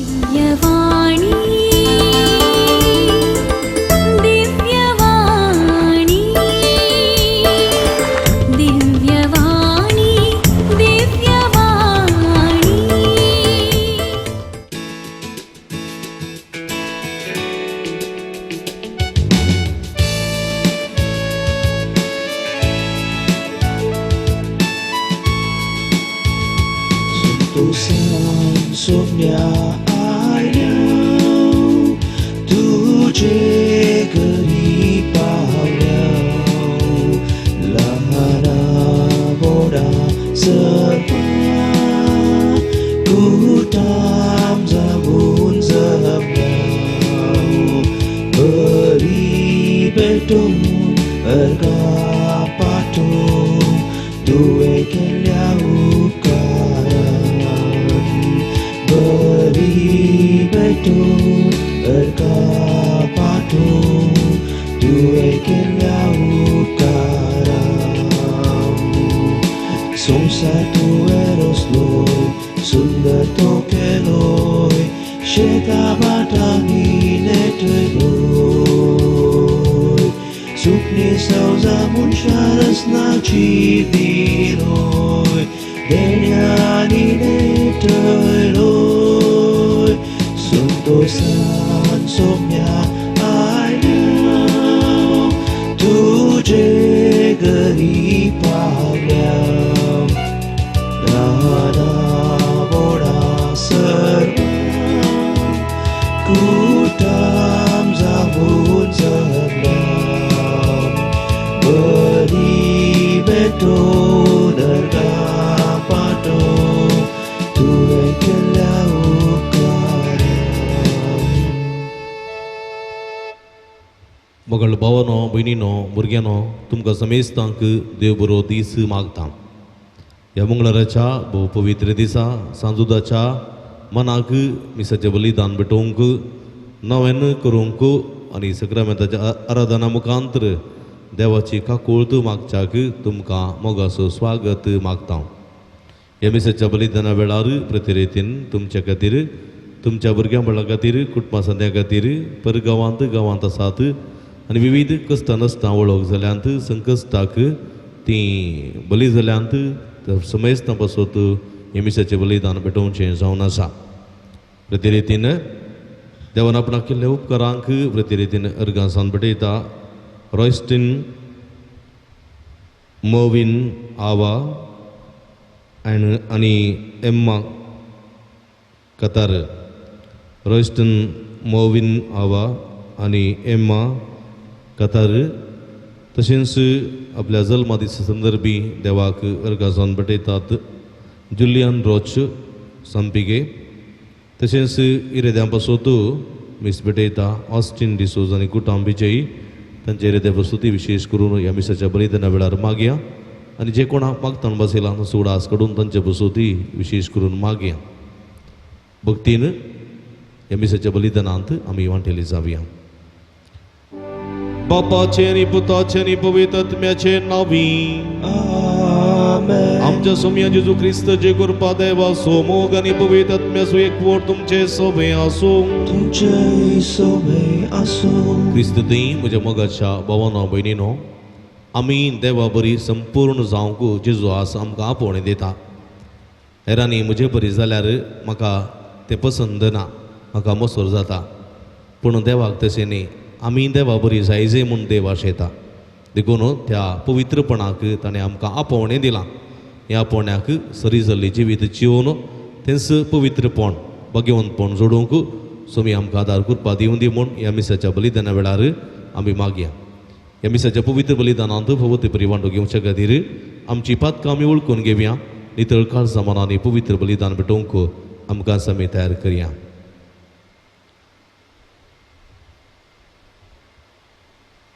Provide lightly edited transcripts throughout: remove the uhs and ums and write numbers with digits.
दिव्यवाणी दिव्यवाणी दिव्यवाणी दिव्यवाणी। संतोषान सोम्या आयल्या तुजे घरी पावल्या लहाना व्हडा सर्वां कुटाम जावन जमल्या बरी भेटून अर्गां पाठोवन तुवें केल्ल्या उपकारान बरी भेटून अर्गां पाठोवन तुवें केल्ल्या उपकारान संवसार तुवें रचलोय सुंदर तो केलोय शेता भाटांनी नेटयलोय सुकणीं सवजां मनशां रचनाची दिलोय देण्यांनी नेटयलोय संतोषान सोम्या आयल्या तुजे घरी पावल्या ल्हाना व्हडा सर्वां कुटाम जावन जमल्या बरी भेटोवन अर्गां पाठोवन तुवें केल्ल्या उपकारान। मगळ भावानो भयणीनो भुरग्यांनो तुमकां समेस्तांक देव बरो दीस मागता। ह्या मंगळाराच्या भोव पवित्र दिसा सांजुदाच्या मनाक मिसाचें बलिदान भेटोवंक नव्यान करूंक आनी सक्रामेंताच्या आराधना मुखांतर देवाची काकूळत मागच्याक तुमकां मोगाचो स्वागत मागता। ह्या मिसाच्या बलिदाना वेळार प्रतिरेतीन तुमच्या खातीर तुमच्या भुरग्यां बाळां खातीर कुटुंबा संद्या खातीर परगांवांत गांवांत आसात आनी विविध कश्टां नसतां वळख जाल्यांत संकश्टाक तीं बली जाल्यांत समेस्तां पासत हे मिसाचें बलिदान भेटोवचें जावन आसा। प्रतिरेतीन देवान आपणाक केल्ल्या उपकारांक प्रतिरेतीन अर्गां सावन भेटयता। रॉयस्टीन मर्विन आवा आनी एम्मा कतार रॉयस्टन मर्विन आवा आनी एम्मा कतार तशेंच आपल्या जल्मा दिसा संदर्भी देवाक अर्गां जावन भेटयतात। जुलियन रोच संपिगे तशेंच इरेद्यां पासत मीस भेटयता। ऑस्टीन डिसोज आनी कुटाम विजयी तांचे इरेद्या पासत विशेश करून ह्या मिसाच्या बलिदाना वेळार मागया आनी जे कोणाक मागतान बसयला तांचो उडास काडून तांचे पासत विशेश करून मागया। भक्तीन ह्या मिसाच्या बलिदानांत आमी वांटेली जावया। बापाचें आनी पुताचें आनी पवित्र आत्म्याचें नांवी आमेन। आमच्या सोम्या जेजू क्रिस्ताचे कृपा देवाचो मोग आनी पवित्र आत्म्याचो एकवट तुमचे सोबे आसूं। तुमचे सोबे आसूं। क्रिस्त थंय म्हज्या मोगाच्या भावानो भयणीनो आमी देवा बरी संपूर्ण जावंक जेजू आस आमकां आपोवणें दिता। हेरांनी म्हजे बरी जाल्यार म्हाका तें पसंद ना, म्हाका मोसोर जाता, पूण देवाक तशें न्ही। आमी देवा बरी जायजय म्हूण देव आशेता, देखून त्या पवित्रपणाक ताणें आमकां आपोवणें दिलां। ह्या आपोवण्याक सरी जाल्ली जिवीत जिवन तेंच पवित्रपण भाग्यवंतपण जोडूंक स्वामी आमकां आदार कृपा दिवं दी म्हूण ह्या मिसाच्या बलिदाना वेळार आमी मागया। ह्या मिसाच्या पवित्र बलिदानांत भोवती बरी वांटो घेवच्या खातीर आमची पातकां आमी वळखून घेवया। नितळ काळजा मनांनी पवित्र बलिदान भेटोवंक आमकां आमी तयार करया।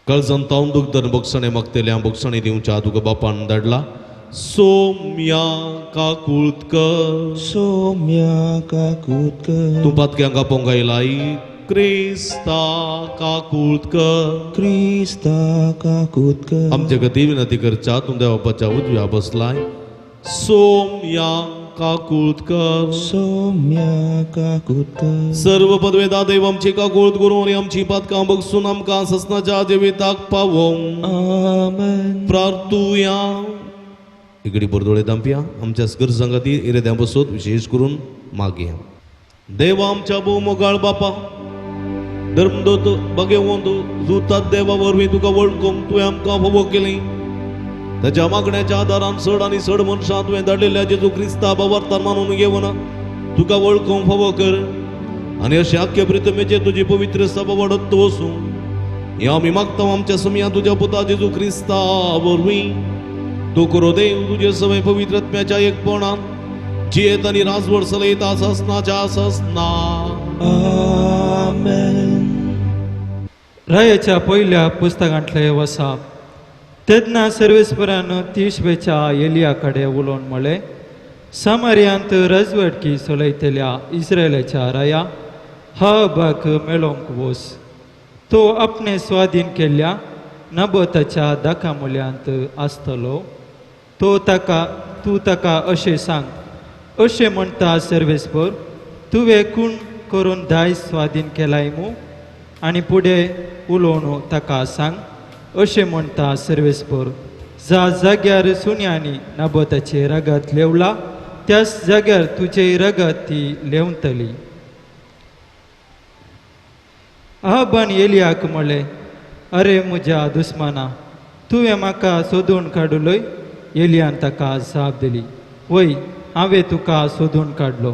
काळजान तावन दुखदन बोगसणें मागतल्या बोगसणें दिवच्या तुका बापान धाडला। सोम्या काकूळत कर, सोम्या काकूळत कर, तूं पातक्यांक आपोवंक आयलाय क्रिस्ता काकूळत कर, क्रिस्ता काकूळत कर, आमच्या खातीर विनंती करच्या तूं देवा बापाच्या उजव्या बसलाय। सोम्या काकूत कर. सौम्या काकूत कर. सर्व पदवेदा देव आमची काकूत करूं आनी आमची पातकां बगसून आमकां ससनाच्या जिविताक पावोवं. आमेन. प्रार्थुया. इकडे बोरदोळे दामपिया आमच्या गरजां खातीर इरेद्यां बसत विशेश करून मागया. देवा आमच्या भोव मोगाळ बापा, धर्मदूत बगेवंत जुतात देवा वरवीं तुका वळखूंक तुवें आमकां फावो केली. ताच्या मागण्याच्या आदारान चड आनी चड मनशां तुवें धाडलेल्या जेजू क्रिस्ता बावर्तान मानून घेवन तुका वळखूंक फावो कर आनी अशें आख्खे प्रितमेचेर तुजी पवित्र सभा वाडत वसूं हें आमी मागता आमच्या समया तुज्या पुता जेजू क्रिस्ता वरवीं. तो करो देव तुजे सवय पवित्र आत्म्याच्या एकपणान जियेत आनी राजवड चलयता ससनाच्या ससना. आमेन. रायाच्या पयल्या पुस्तकांतले वसाप. तेन्ना सर्वेस्परान तिशबेच्या एलिया कडेन उलोवन म्हळें, सामारियांत रजवटकी चलयतल्या इस्रायलाच्या राया हबाक मेळोवंक वोस. तो आपणे स्वाधीन केल्ल्या नबोताच्या दाखा मुल्यांत आसतलो. तो ताका तूं ताका अशें सांग, अशें म्हणटा सर्वेस्पर, तुवें खूण करून दायज स्वाधीन केलाय मू? आनी फुडें उलोवन ताका सांग, अशें म्हणटा सर्वेस्पर, ज्या जाग्यार सुण्यांनी नबोताचें रगत लेवला त्याच जाग्यार तुजें रगत ती लेवतली. अहबान एलियाक म्हणलें, अरे म्हज्या दुस्माना, तुवें म्हाका सोदून काडलोय? एलियान ताका जाप दिली, वय, हांवें तुका सोदून काडलो.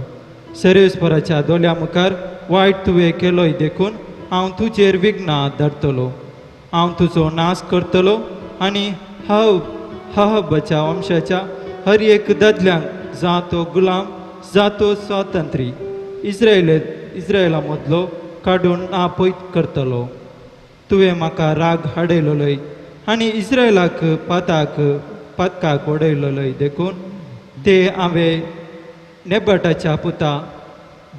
सर्वेस्पराच्या दोळ्या मुखार वायट तुवें केलोय देखून हांव तुजेर विघ्नां धाडटलो. हांव तुजो नाश करतलो आनी हब हहबाच्या वंशाच्या हर एक दादल्यांक, जा तो गुलाम जा तो स्वातंत्री, इस्रायला मदलो काडून नापयत करतलो. तुवें म्हाका राग हाडयलोय आनी इस्रायलाक पातकाक उडयलोय देखून ते हांवें नेबटाच्या पुता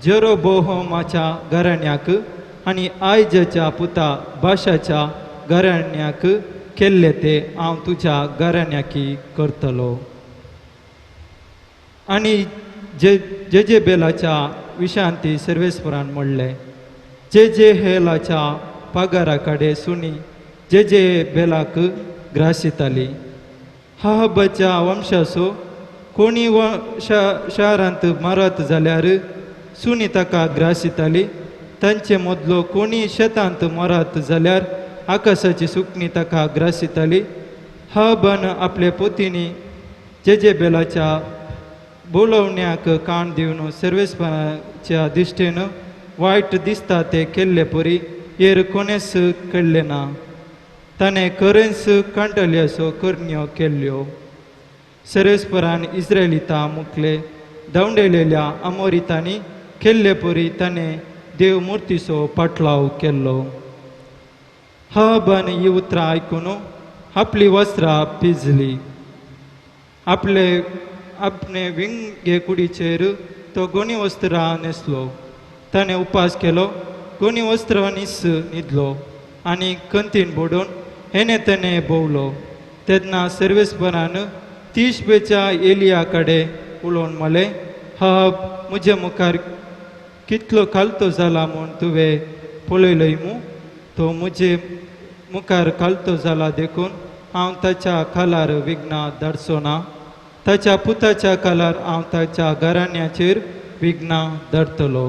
जेरोबोहमाच्या घराण्याक आनी आयजाच्या पुता भाशाच्या घराण्याक केल्ले ते हांव तुज्या घराण्याकी करतलो. आनी जे जेजेबेलाच्या विशांती सर्वेस्परान म्हणलें, जे जे हेलाच्या पगारा कडेन सुणी जे जे बेलाक ग्रासिताली. हाहबाच्या वंशाचो कोणी शारांत मरत जाल्यार सुणी ताका ग्रासिताली. तांचे मदलो कोणी शेतांत मरत जाल्यार आकाशाची सुकणी ताका ग्रासिताली. हाहबान आपले पोतीनी जेजेबेलाच्या बोलोवण्याक कान दिवन सर्वेस्पराच्या दिश्टीन वायट दिसता ते केल्ले परी हेर कोणेच केल्लें ना. ताणें खरेंच कांटल्याचो करण्यो केल्ल्यो. सर्वेस्परान इस्रायलिता मुखले धांवडयलेल्या अमोरितांनी केल्ले परी ताणें देव मुर्तीचो पाटलाव केल्लो. हाहबान ही उतरां आयकून आपली वस्त्रां पिजली. आपले आपणे विंगे कुडीचेर तो गोणी वस्त्रां न्हेसलो. ताणें उपास केलो, गोणी वस्त्रांनीच न्हिदलो आनी कंतीन बोडून हेणे तेणे भोंवलो. तेन्ना सर्वेस्परान तिशबेच्या एलिया कडेन उलोवन म्हणलें, हाहब म्हजे मुखार कितलो खालतो जाला म्हूण तुवें पळयलय मू? तो म्हजे मुखार खालतो जाला देखून हांव ताच्या खालार विघ्नां धाडचो ना. ताच्या पुताच्या खालार हांव ताच्या घराण्याचेर विघ्नां धाडटलो.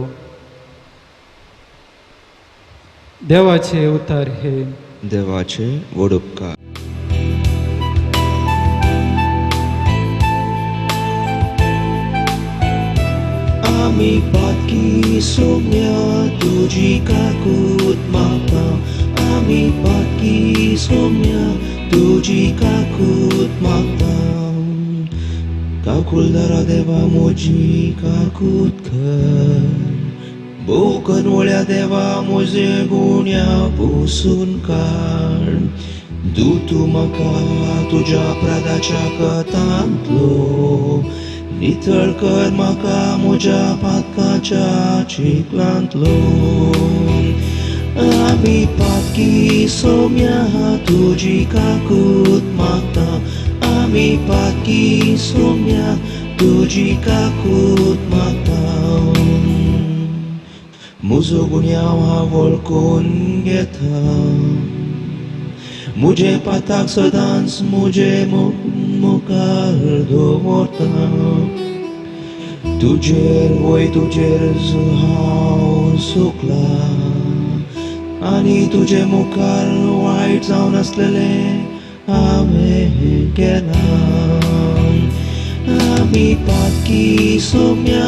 देवाचे उतार हे. देवाचे व्हड उपकार. आमी पातकी सोम्या तुजी काकूत मागता. आमी पातकी सोम्या तुजी काकूत मागता. काकुलदारा देवा म्हजी काकूत कर. भोव करवळ्या देवा म्हजे गुण्या पुसून काड. दूत म्हाका तुज्या अपराधाच्या कथांतलो नितळ कर म्हाका म्हज्या पातकाच्या चिखलांतलो. आमी पातकी सोम्या तुजी काकूत मागता. आमी पातकी सोम्या तुजी काकूत मागता. म्हजो गुन्यांव हांव वळखून घेता, म्हजे पाताक सदांच म्हजे मुखार दवरता. तुजेर वय तुजेर हांव सुकला आनी तुजे मुखार वायट जावन आसलेलें हांवें केलां. आमी पातकी सोम्या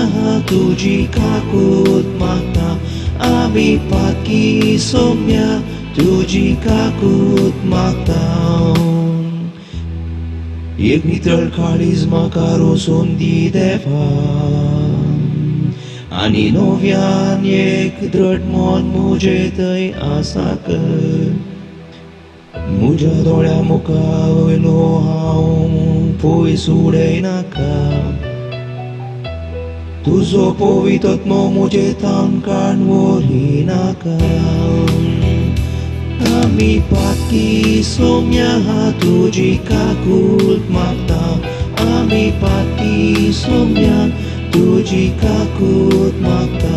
तुजी काकूत मागता, आमी पातकी सोम्या तुजी काकूत मागता. एक नितळ काळीज म्हाका रोसून दी देवा, आनी नव्यान एक दृढ मन म्हजे थंय आसा कर. म्हज्या दोळ्या मुखार वयलो हांव पयस उडयनाका, तुजो पवित्र म्हजे थावन काड व्हरिनाका. आमी पातकी सोम्या तुजी काकूत मागता, आमी पातकी सोम्या तुजी काकूत मागता.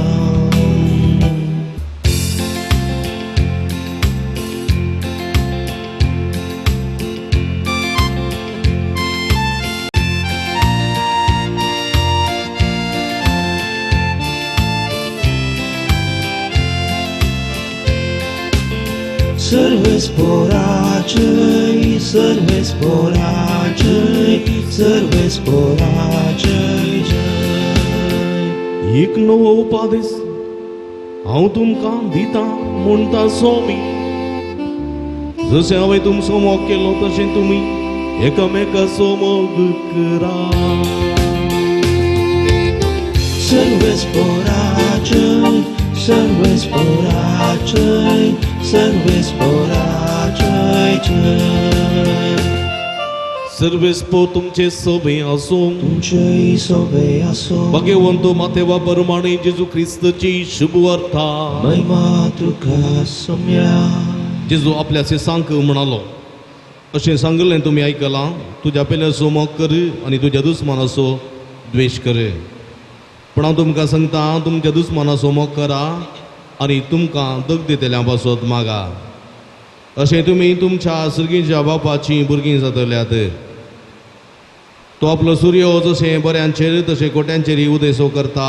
सर्वेस्पोराचय, सर्वेस्पोराचय, सर्वेस्पोराचय जय. एक नवो उपादेस हांव तुमकां दिता म्हणटा स्वामी, जशें हांवें तुमचो मोग केलो तशें तुमी एकामेकाचो मोग करा. सर्वेस्पोराचय, सर्वेस्पोराचय, सर्वेस्पोराचय जय. सर्वेस्पो तुमचे सोबे आसूं, तुमचेय सोबे आसूं. भाग्यवंत मातेवा परमाणे जेजू क्रिस्तची शुभ वार्ता. महिमा तुका सोम्या. जेजू आपल्या शिसांक म्हणालो, अशें सांगलें तुमी आयकलां, तुज्या पेल्याचो मोग कर आनी तुज्या दुस्मानाचो द्वेश कर. पूण हांव तुमकां सांगता, तुमच्या दुस्मानाचो मोग करा आनी तुमकां दग दितल्या पासत मागा. अशें तुमी तुमच्या सर्गीच्या बापाचीं भुरगीं जातल्यात. तो आपलो सूर्य जशें बऱ्यांचेर तशें कोट्यांचेर उदयसो करता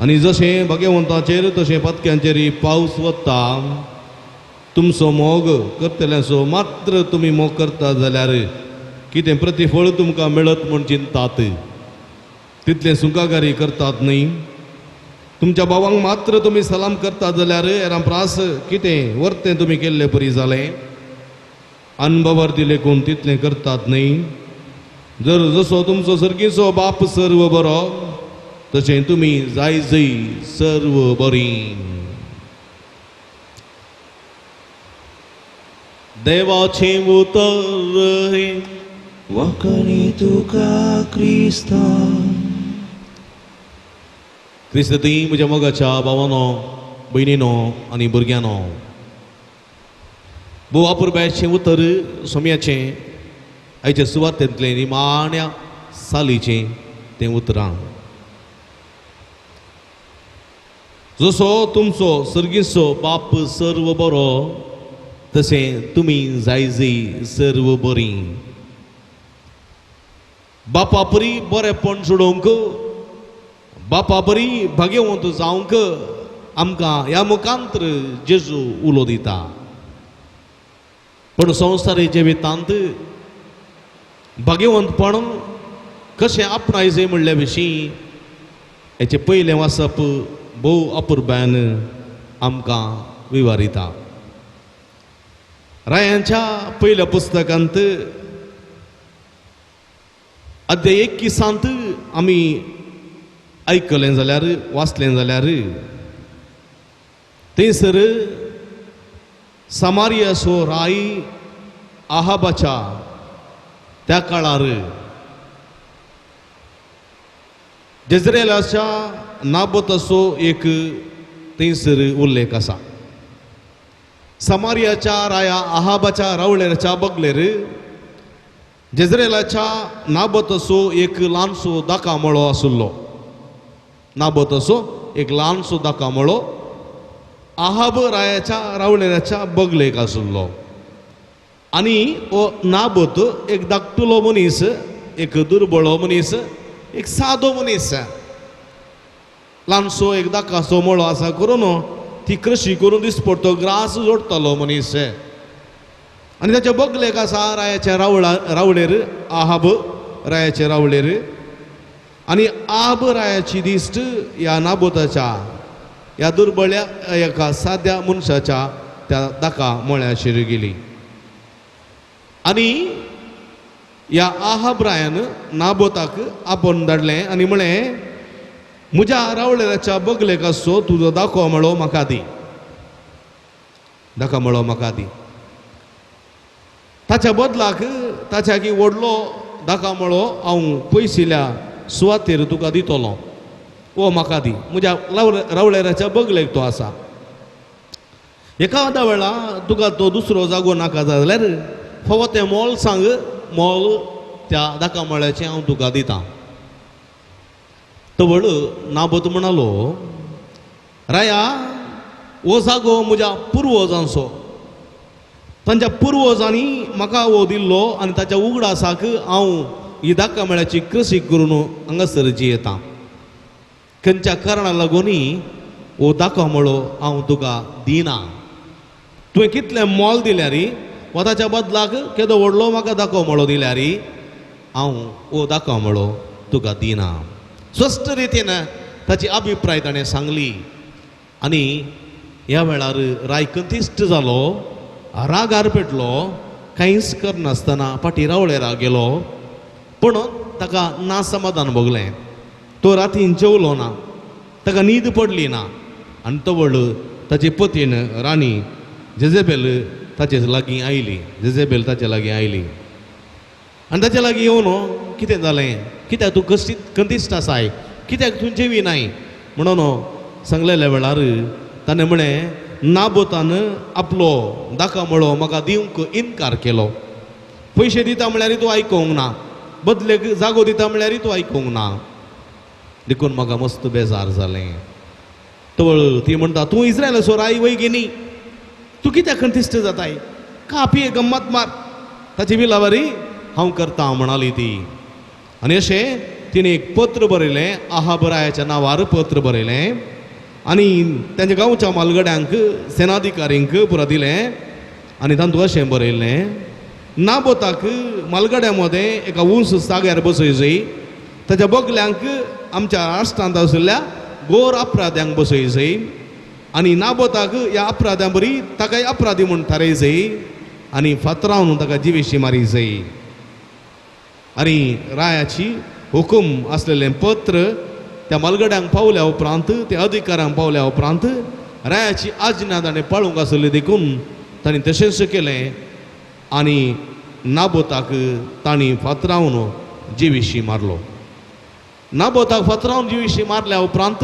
आनी जशें भाग्यवंताचेर तशें पातक्यांचेर पावस वता. तुमचो मोग करतल्यांचो मात्र तुमी मोग करता जाल्यार कितें प्रतिफळ तुमकां मेळत म्हूण चिंतात? तितलें सुंकागारी करतात न्ही? तुमच्या भावांक मात्र तुमी सलाम करता जाल्यार हेरां प्रास कितें वर्तें तुमी केल्ले परी जालें? अनभवार्थी लेखून तितलें करतात न्ही? जर जसो तुमचो सर्गीचो बाप सर्व बरो तशें तुमी जाय जय सर्व बरी. देवाचें उतर हें. वाकणी तुका क्रिस्ता. क्रिस्त ती म्हज्या मोगाच्या भावानो, भयणीनो आनी भुरग्यांनो, भोव अपुरबायेचें उतर सोम्याचें आयच्या सुवातेंतलें निमाण्या सालीचें तें उतरां. जसो तुमचो सर्गीचो बाप सर्व बरो तशें तुमी जायजी सर्व बरी. बापा परी बरेपण सोडोवंक, बापा बरी भाग्यवंत जावंक आमकां ह्या मुखांतर जेजू उलो दिता. पूण संवसारी जिवितांत भाग्यवंतपण कशें आपणायचें म्हणल्या विशीं हेचें पयलें वाचप भोव अपुरबायेन आमकां विवारिता. रायांच्या पयल्या पुस्तकांत अध्याय 21 आमी आयकलें जाल्यार, वाचलें जाल्यार थंयसर समारियाचो राय आहाबाच्या त्या काळार जेजरेलाच्या नाबोताचो एक थंयसर उल्लेख आसा. समारियाच्या राया आहाबाच्या रावळेराच्या बगलेर जेजरेलाच्या नाबत असो एक ल्हानसो दाकामळो आशिल्लो. नाबत असो एक ल्हानसो दाकामळो आहाब रायाच्या रावळेराच्या बगलेक आशिल्लो. आनी हो नाबत एक धाकटुलो मनीस, एक दुर्बळो मनीस, एक सादो मनीस, ल्हानसो एक दाकासो मळो आसा करून ती कृशी करून दिसपडतो ग्रास जोडटालो मनीस. आनी ताच्या बगलेक आसा रायाच्या रावळेर आहाब रायाचे रावळेर. आनी आहाब रायाची दिश्ट ह्या नाबोताच्या ह्या दुर्बळ्या एका साद्या मनशाच्या त्या दाका मळ्याचेर गेली. आनी ह्या आहाब रायान नाबोताक आपोवन धाडलें आनी म्हळें, म्हज्या रावळेराच्या बगलेक आसचो तुजो दाको मळो म्हाका दी, दाका मळो म्हाका दी. ताच्या बदलाक ताच्या की व्हडलो दाका मळो हांव पयशिल्या सुवातेर तुका दितलो, ओ म्हाका दी, म्हज्या रावळेराच्या बगलेक तो आसा. एकादा वेळा तुका तो दुसरो जागो नाका जाल्यार फावो तें मोल सांग, मोल त्या दाका मळ्याचें हांव तुका दितां. तवळ नाबत म्हणालो, राया हो जागो म्हज्या पुर्वजांचो, तांच्या पुर्वजांनी म्हाका हो दिल्लो आनी ताच्या उगडासाक हांव ही दाका मळ्याची कृशी करून हांगासर जियेतां. खंयच्या कारणाक लागून हो दाका मळो हांव तुका दिना. तुवें कितलें मोल दिल्यार वा ताच्या बदलाक केदो व्हडलो म्हाका दाको मळो दिल्यार हांव हो दाको मळो तुका दिना. स्पश्ट रितीन ताची अभिप्राय ताणें सांगली. आनी ह्या वेळार राय कंतिश्ट जालो, रागार पेटलो, कांयच करनासतना फाटीं रावळेरा गेलो. पूण ताका ना समाधान भोगलें, तो रातीन जेवलो ना, ताका न्हीद पडली ना. आनी तवळ ताची पतीन राणी जेजेबेल ताचे लागीं आयली, जेजेबेल ताचे लागीं आयली आनी ताचे लागीं येवन कितें जालें, कित्याक तूं कंतिश्ट आसाय, कित्याक तूं जेवी नाय म्हणून सांगलेल्या वेळार ताणें म्हळें, नाबोतान आपलो दाका मळो म्हाका दिवंक इनकार केलो. पयशे दिता म्हळ्यार तूं आयकूंक ना, बदलेक जागो दिता म्हळ्यार तूं आयकूंक ना, देखून म्हाका मस्त बेजार जालें. तवळ ती म्हणटा, तूं इस्रायलाचो राय वय न्ही, तूं कित्याक कंतिश्ट जाताय, कापी गम्मत मार, ताची विलावारी हांव करता म्हणाली ती. आनी अशें तिणें एक पत्र बरयलें, आहाब रायाच्या नांवार पत्र बरयलें आनी तांच्या गांवच्या म्हालगड्यांक सेनाधिकारींक पुरा दिलें. आनी तातूंत अशें बरयलें, नाबोताक म्हालगड्यां मदें एका उंच जाग्यार बसय जाय, ताच्या बगल्यांक आमच्या राष्ट्रांत आशिल्ल्या गोर अपराध्यांक बसय जाय आनी नाबोताक ह्या अपराध्यां बरी ताकाय अपराधी म्हूण थारय जाय आनी फातरावन ताका जिवेशी मारी जाय. आनी रायाची हुकूम आसलेलें पत्र त्या म्हालगड्यांक पावल्या उपरांत, त्या अधिकाऱ्यांक पावल्या उपरांत रायाची आज्ञा ताणें पाळूंक आसली देखून ताणें तशेंच केलें आनी नाबोताक तांणी फातरावन जिविशी मारलो. नाबोताक फातरावन जिविशी मारल्या उपरांत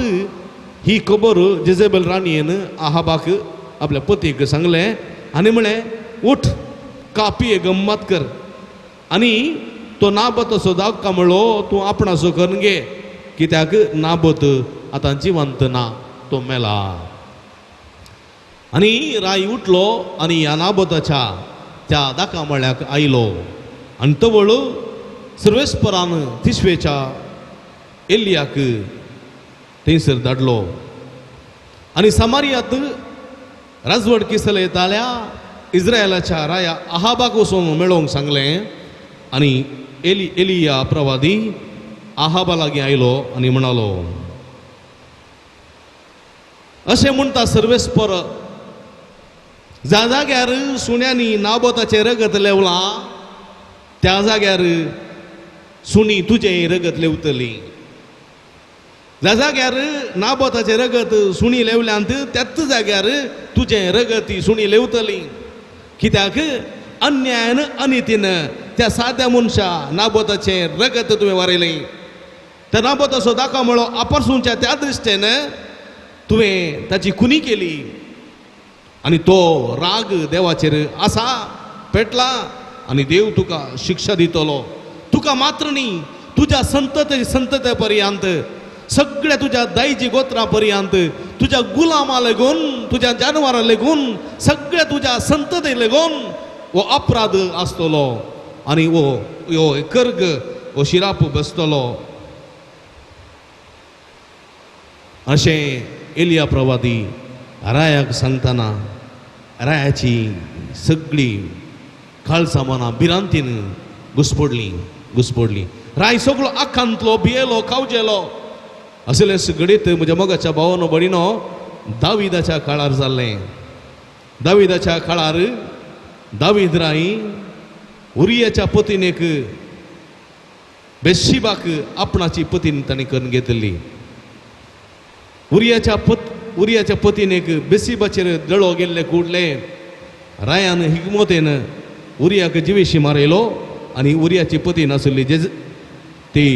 ही खबर जेजेबेल राणयेन आहाबाक आपल्या पतीक सांगलें आनी म्हळें, उठ कापी गम्मत कर आनी तो नाबत असो दाका म्हणलो तूं आपणाचो करून घे, कित्याक नाबत आतां जिवंत ना, तो मेला. आनी राय उठलो आनी ह्या नाबताच्या त्या दाका मळ्याक आयलो आनी तवळ सर्वेस्परान तिसवेच्या एलियाक थंयसर धाडलो. आनी समारियात राजवटकी चलयताल्या इस्रायलाच्या राया आहाबाक वचून मेळोवंक सांगलें. आनी एलिया प्रवादी आहाबा लागीं आयलो आनी म्हणालो, अशें म्हणटा सर्वेस्पर, ज्या जाग्यार सुण्यांनी नाबोताचें रगत लेवलां त्या जाग्यार सुणी तुजें रगत लेवतली. ज्या जाग्यार नाबोताचें रगत सुणी लेवल्यांत त्याच जाग्यार तुजें रगत ही सुणी लेवतली. कित्याक अन्यायान अनितीन त्या साद्या मनशा नाबोताचें रगत तुवें वारयलें. त्या नाबोताचो दाका मळो आपरसूनच्या त्या दृश्टेन तुवें ताची खुनी केली आनी तो राग देवाचेर आसा पेटला. आनी देव तुका शिक्षा दितलो. तुका मात्र न्ही, तुज्या संतते संतते पर्यंत, सगळ्या तुज्या दायजी गोत्रा पर्यंत, तुज्या गुलामा लागून, तुज्या जानवरां लागून, सगळ्या तुज्या संतते लागून हो अपराध आसतलो आनी हो हो कर्ग हो शिराप बसतलो. अशें एलिया प्रवादी रायाक सांगतना रायाची सगळी काळसां मनां भिरांतीन घुसपडली घुसपडली. राय सगळो आखांतलो भियेलो कावजेलो. असलेंच घडीत म्हज्या मोगाच्या भावानो भयणीनो दाविदाच्या काळार जाल्लें. दाविदाच्या काळार दावीद राय उरियाच्या पतीनेक बेशिबाक आपणाची पतीन ताणें करून घेतली. उरियाच्या पतीनेक बेसिबाचेर दळो गेल्ले कुडले रायान हिकमतेन उरियाक जिवेशी मारयलो आनी उरियाची पती नासली जे ती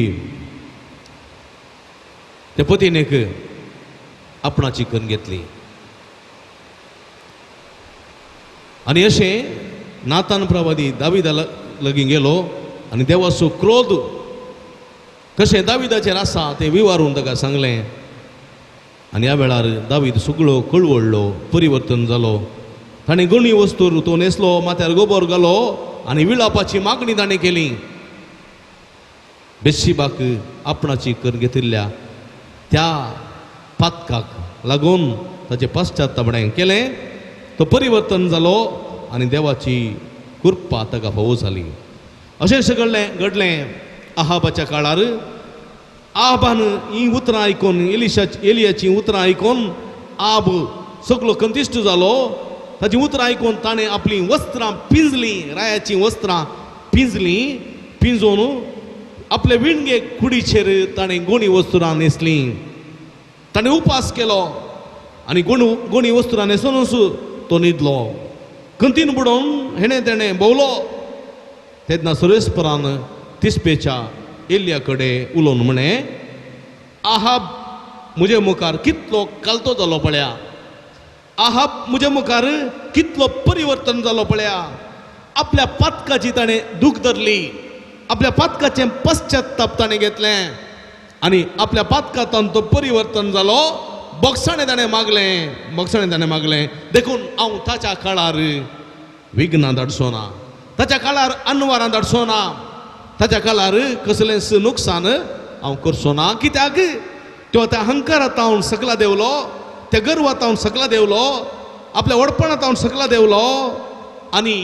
त्या पतीनेक आपणाची करून घेतली. आनी अशें नातान प्रवादी दाविदा लागीं गेलो आनी देवाचो क्रोध कशें दाविदाचेर आसा तें विवारून ताका सांगलें. आनी ह्या वेळार दावीद सगळो कळवळ्ळो, परिवर्तन जालो. ताणें गणी वस्तूर तो न्हेसलो, माथ्यार गोबर घालो आनी विळापाची मागणी ताणें केली. बेशिबाक आपणाची करून घेतिल्ल्या त्या पातकाक लागून ताचें पश्चातापणें केलें, तो परिवर्तन जालो आनी देवाची कृपा ताका फावो जाली. अशें घडलें घडलें आहाबाच्या काळार. आबान ही उतरां आयकून, एलियाची उतरां आयकून आब सगळो कंतिश्ट जालो. ताची उतरां आयकून ताणें आपलीं वस्त्रां पिंजलीं, रायाचीं वस्त्रां पिंजलीं. पिंजोवन आपले विणगे कुडीचेर ताणें गोणी वस्त्रां न्हेसलीं. ताणें उपास केलो आनी गोणी वस्त्रां न्हेसोनूच तो न्हिदलो. कंतीन बुडोवन हेणें तेणें भोंवलो. तेन्ना सुरेशपरान तिस्पेच्या एलिया कडेन उलोवन म्हणें, आहाब म्हजे मुखार कितलो कालतो जालो पळया, आहाब म्हजे मुखार कितलो परिवर्तन जालो पळया. आपल्या पातकाची ताणें दूख धरली, आपल्या पातकाचें पश्चाताप ताणें घेतलें आनी आपल्या पातकांत तो परिवर्तन जालो. बोगसाणें ताणें मागलें, बोगसाणें ताणें मागलें. देखून हांव ताच्या काळार विघ्नां धाडचो ना, ताच्या काळार अनवारां धाडचो ना, ताच्या काळार कसलेंच नुकसान हांव करचो ना. कित्याक तो त्या अहंकारांत हांव सकला देंवलो, त्या गर्वांत हांव सकला देंवलो, आपल्या व्हडपणांत हांव सकला देंवलो आनी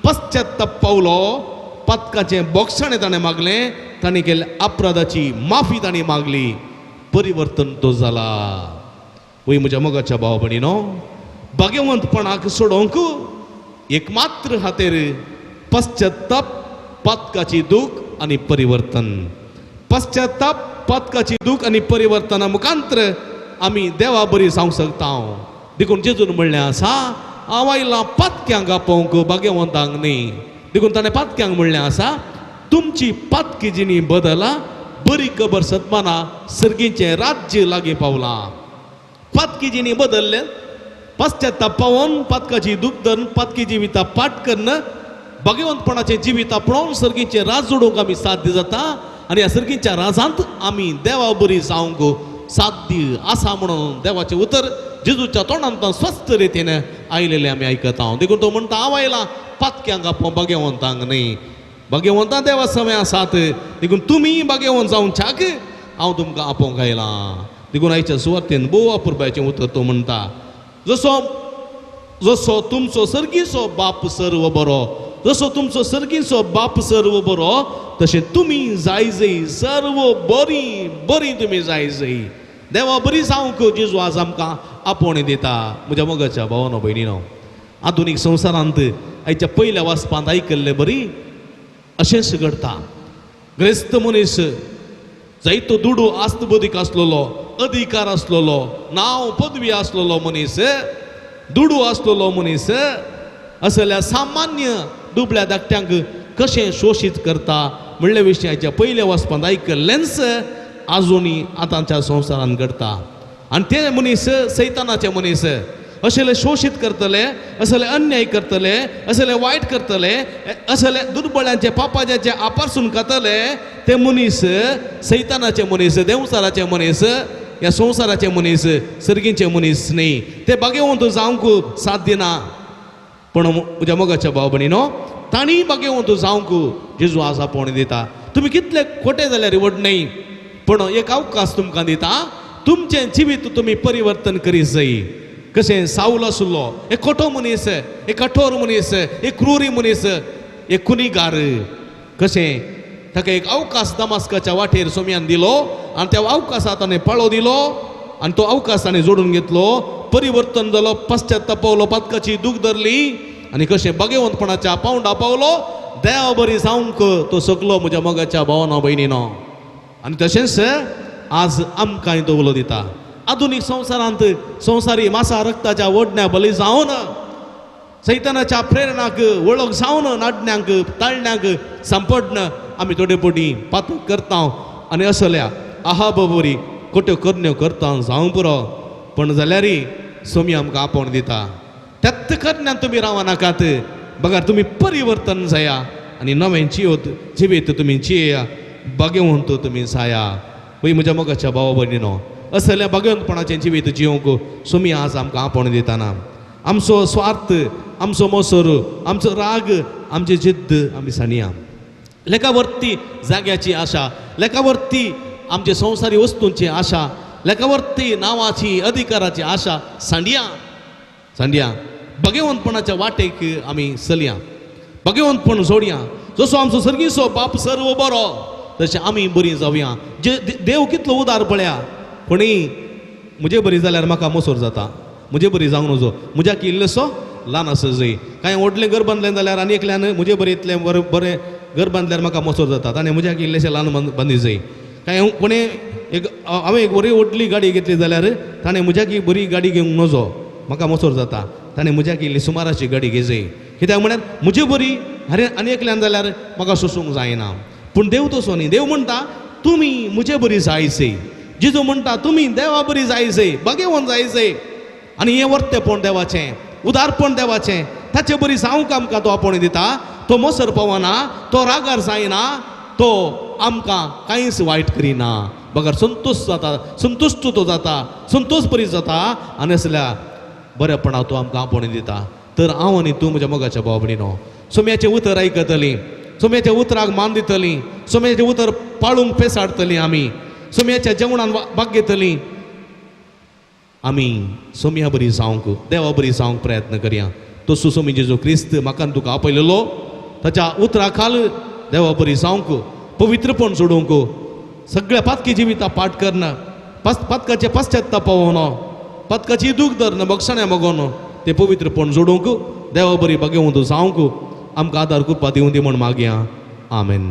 पश्चाताप पावलो. पातकाचें बोगसाणें ताणें मागलें, ताणें केल्ल्या अपराधाची माफी ताणें मागली, परिवर्तन तो जाला. वय म्हज्या मोगाच्या भाव भयणीनो, भाग्यवंतपणाक सोडोवंक एकमात्र खातीर पश्चाताप, पातकाची दूख आनी परिवर्तन. पश्चाताप, पातकाची दूख आनी परिवर्तना मुखांत्र आमी देवा बरी जावंक शकता. देखून जेजून म्हणलें आसा, हांव आयलां पातक्यांक आपोवंक, भाग्यवंतांक न्ही. देखून ताणें पातक्यांक म्हणलें आसा, तुमची पातकी जिणी बदला, बरी खबर सदमाना सर्गीचें राज्य लागीं पावलां. पातकी जिणी बदल्लें, पश्चाताप पावोवन पातकाची दूख धरून पातकी जिविता पाठ करून भाग्यवंतपणाचें जिवीत आपणोवन सर्गीचें राज जोडूंक आमी साध्य जाता आनी ह्या सर्गीच्या राजांत आमी देवा बरी जावंक साध्य आसा म्हणून देवाचें उतर जेजूच्या तोंडांत स्वस्थ रितीन आयलेलें आमी आयकता. देखून तो म्हणटा, हांव आयलां पातक्यांक आपोवंक, भाग्यवंतांक न्ही. भाग्यवंतां देवा समें आसात, देखून तुमी भाग्यवंत जावच्याक हांव तुमकां आपोवंक आयलां. देखून आयच्या सुवातेन भोव अपुरबायचें उतर तो म्हणटा, जसो जसो तुमचो सर्गीचो बाप सर्व बरो, जसो तुमचो सर्गीचो बाप सर्व बरो, तशें तुमी जाय जय सर्व बरी बरी तुमी जाय जय देवा बरी जावंक जेजू आज आमकां आपोवणें दिता. म्हज्या मोगाच्या भावानो भयणीनो, आधुनीक संवसारांत आयच्या पयल्या वाचपांत आयकल्ले बरी अशेंच घडटा. ग्रेस्त मनीस जायतो दुडू आस्त बदीक आसलेलो, अधिकार आसलेलो, नांव पदवी आसलेलो मनीस, दुडू आसलेलो मनीस असल्या सामान्य दुबळ्या धाकट्यांक कशें शोशीत करता म्हणले विशयाच्या पयल्या वाचपांत आयकल्लेंच आजुनूय आतांच्या संवसारांत घडटा. आनी ते मनीस सैतानाचे मनीस, असले शोशीत करतले, असले अन्याय करतले, असले वायट करतले, असले दुर्बळ्यांचे पापाचे आपारसून खातले ते मनीस सैतानाचे मनीस, देंवचाराचे मनीस, ह्या संवसाराचे मनीस, सर्गींचे मनीस न्ही. ते बागेवंत जावंक साथ दिना. पूण म्हज्या मोगाच्या भाव भयणीनो, तांणी बागेवंत जावंक जेजू आज आपोवणें दिता. तुमी कितले खोटे जाल्यार व्हड न्हय, पूण एक अवकाश तुमकां दिता, तुमचें जिवीत तुमी परिवर्तन करीत जाय. कशें सावल आसलो, एक खोटो मनीस, एक कठोर मनीस, एक क्रुरी मनीस, एक खुनीगार, कशें ताका एक अवकाश दमास्काच्या वाटेर सोम्यान दिलो आनी त्या अवकाशात ताणें पाळो दिलो आनी तो अवकाश ताणें जोडून घेतलो, परिवर्तन जालो, पश्चाताप पावलो, पातकाची दूख धरली आनी कशें बागेवंतपणाच्या पावंडा पावलो, देवा बरी जावंक तो सगलो म्हज्या मोगाच्या भावना भयणीनो. आनी तशेंच आज आमकांय तो उलो दिता. आधुनीक संवसारांत संवसारी मासा रक्ताच्या ओडण्या बली जावन सैतानाच्या प्रेरणाक वळख जावन नाडण्यांक ताळण्यांक सांपडन आमी थोडे पटी पातक करता आनी असल्या आहा बरी खोट्यो करण्यो करता जावं पुरो, पूण जाल्यारय सोमी आमकां आपोवन दिता. त्याच करण्यान तुमी रावनाकात, बगर तुमी परिवर्तन जाया आनी नवें जियोत जिवीत तुमी जियेया, बागेवंत तुमी जाया. वय म्हज्या मोगाच्या भावा भयणीनो, असल्या बागेवंतपणाचें जिवीत जियोंक सोमी आज आमकां आपोवन दिताना. आमचो स्वार्थ, आमचो मोसर, आमचो राग, आमची जिद्द आमी सांडया. लेखावरती जाग्याची आशा, लेखावरती आमचे संवसारी वस्तूंची आशा, लेखावरती नांवाची अधिकाराची आशा सांडया सांडया. भगवंतपणाच्या वाटेक आमी चलया, भगवंतपण जोडया. जसो आमचो सर्गीचो बाप सर्व बरो तशें आमी बरीं जावया. जे देव कितलो उदार पळया, कोणी म्हजे बरी जाल्यार म्हाका मोसोर जाता, म्हजे बरी जावंक नजो, म्हज्याक इल्लोसो ल्हान आसा जंय कांय व्हडलें घर बांदलें जाल्यार आनी एकल्यान म्हजे बरी इतलें बरें बरें घर बांदल्यार म्हाका मोसोर जाता, ताणें म्हज्याक इल्लेशें ल्हान बांदी जंय. कांय कोणें एक हांवें एक बरी व्हडली गाडी घेतली जाल्यार ताणें म्हज्याक बरी गाडी घेवंक नजो, म्हाका मोसोर जाता, ताणें म्हज्याक इल्ली सुमाराची गाडी घेजय. कित्याक म्हळ्यार म्हजे बरी आरे आनी एकल्यान जाल्यार म्हाका सोसूंक जायना. पूण देव तसो न्ही. देव म्हणटा तुमी म्हजे बरी जायचे. जेजू म्हणटा तुमी देवा बरी जायचे, बगेवन जायचे. आनी हें वर्तेपण देवाचें, उदारपण देवाचें, ताचे बरी जावंक आमकां तो आपोवणें दिता. तो मोसर पावना, तो रागार जायना, तो आमकां कांयच वायट करिना, बगर संतोश जाता, संतुश्ट तो जाता, संतोश बरी जाता आनी असल्या बरेपणा तो आमकां आपोवणें दिता. तर हांव आनी तूं म्हज्या मोगाच्या भाव भयणीनो, सोम्याचें उतर आयकतलीं, सोम्याच्या उतराक मान दितलीं, सोम्याचें उतर पाळूंक पेसाडटलीं, आमी सोम्याच्या जेवणान भाग घेतलीं, आमी सोम्या बरी जावंक देवा बरी जावंक प्रयत्न करया. तो सुसोमी जेजू क्रिस्त म्हाका तुका आपयलेलो ताच्या उतरा खाल देवा बरी जावंक, पवित्रपण सोडूंक, सगळ्या पातकी जिविता पाठ करना, पातकाचे पश्चाताप पावोन, पातकाची दूख धरन, बक्षण्या मगोन ते पवित्रपण जोडूंक देवा बरी बागेवंत जावंक आमकां आदार कृपा दिवं दी म्हण मागया. आमेन.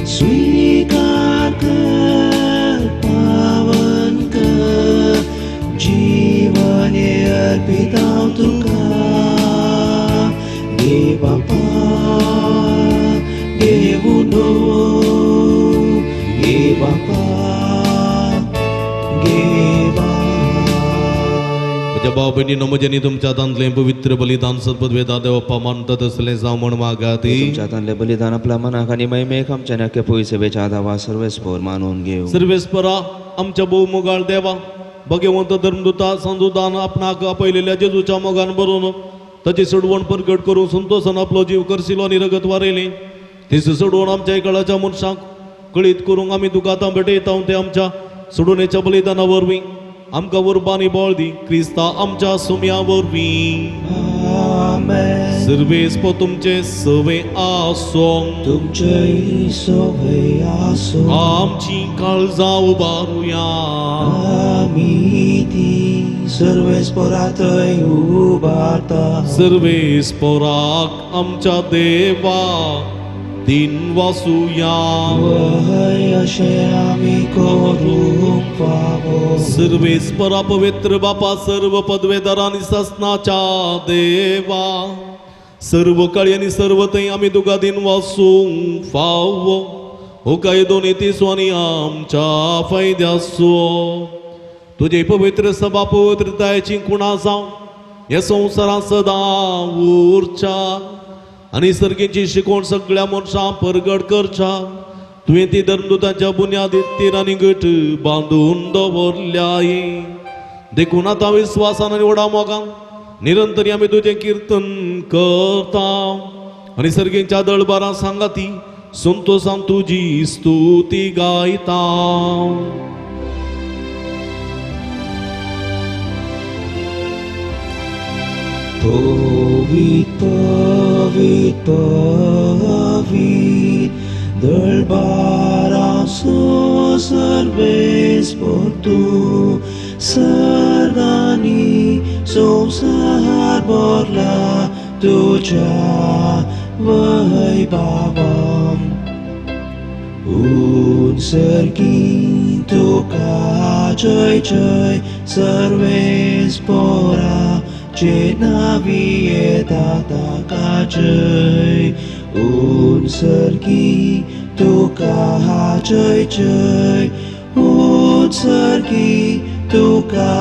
स्वीकार कर, पावन कर, जीवन अर्पित तुका. गे बापा गे उडो, गे बापा गे बाय. म्हज्या भाव भयणीनो, म्हज्यांनी तुमच्या हातांतलें पवित्र बलिदान सद्बद्वेदा देवप्पा मानता तसलें जावं म्हण मागाती. तुमच्या हातांतलें बलिदान आपल्या मनाक आनी महिमेक आमच्या नाक्या पयसेवेच्या आदावा सर्वेस्पर मानून घेवं. सर्वेस्परा आमच्या भोव मोगाळ देवा, भगवंत धर्मदूता संदूतान आपणाक आपयलेल्या जेजूच्या मोगान बरोवन ताची सोडवण परगट करून संतोशान आपलो जीव करसिलो आनी रगत वारयलें. तीच सोडवण आमच्या कळाच्या मनशांक कळीत करूंक आमी तुका आतां भेटयता ते आमच्या सोडूनेच्या बलिदाना वरवीं आमकां उर्बा आनी बळ दी क्रिस्ता आमच्या सुम्या वरवीं. आमेन. सर्वेस्पो तुमचे सवे आसों. तुमचे सवे आसो. आमची काळजां उबारुया. आमी ती सर्वेस्परातय उबारता. सर्वेस्पोराक आमच्या देवा दिन वासुया. वय अशें आमी करूंक फावो. सर्वेस्परा पवित्र बापा सर्व पदवेदार आनी सासनाच्या देवा सर्व काळी आनी सर्व थंय आमी तुका दिन वासूंक फावो. हो कायदो नितीचो आनी आमच्या फायद्याचो तुजे पवित्र सभा पवित्रतायेची कुणां जावं ह्या संवसारांत सदां उरच्या आनी सर्गीची शिकवण सगळ्या मनशां परगट करच्या. तुवें ती धर्मदुतांच्या बुन्यादीत तीर आनी गट बांदून दवरल्याय. देखून आतां विस्वासान आनी व्हडा मोगान निरंतर आमी तुजें किर्तन करता आनी सर्गीच्या दळबारां सांगाती संतोसान तुजी स्तुती गायता. पवीत पवीत पवीत दळबारासो सर्वेस्पर तूं सर्गांनी संवसार भरला तुज्या वैभवान. उंचर्गी तुका जय जय सर्वेस्परा जे नावी येता ताका जय. उंचर्गी तुका जय जय उंचर्गी तुका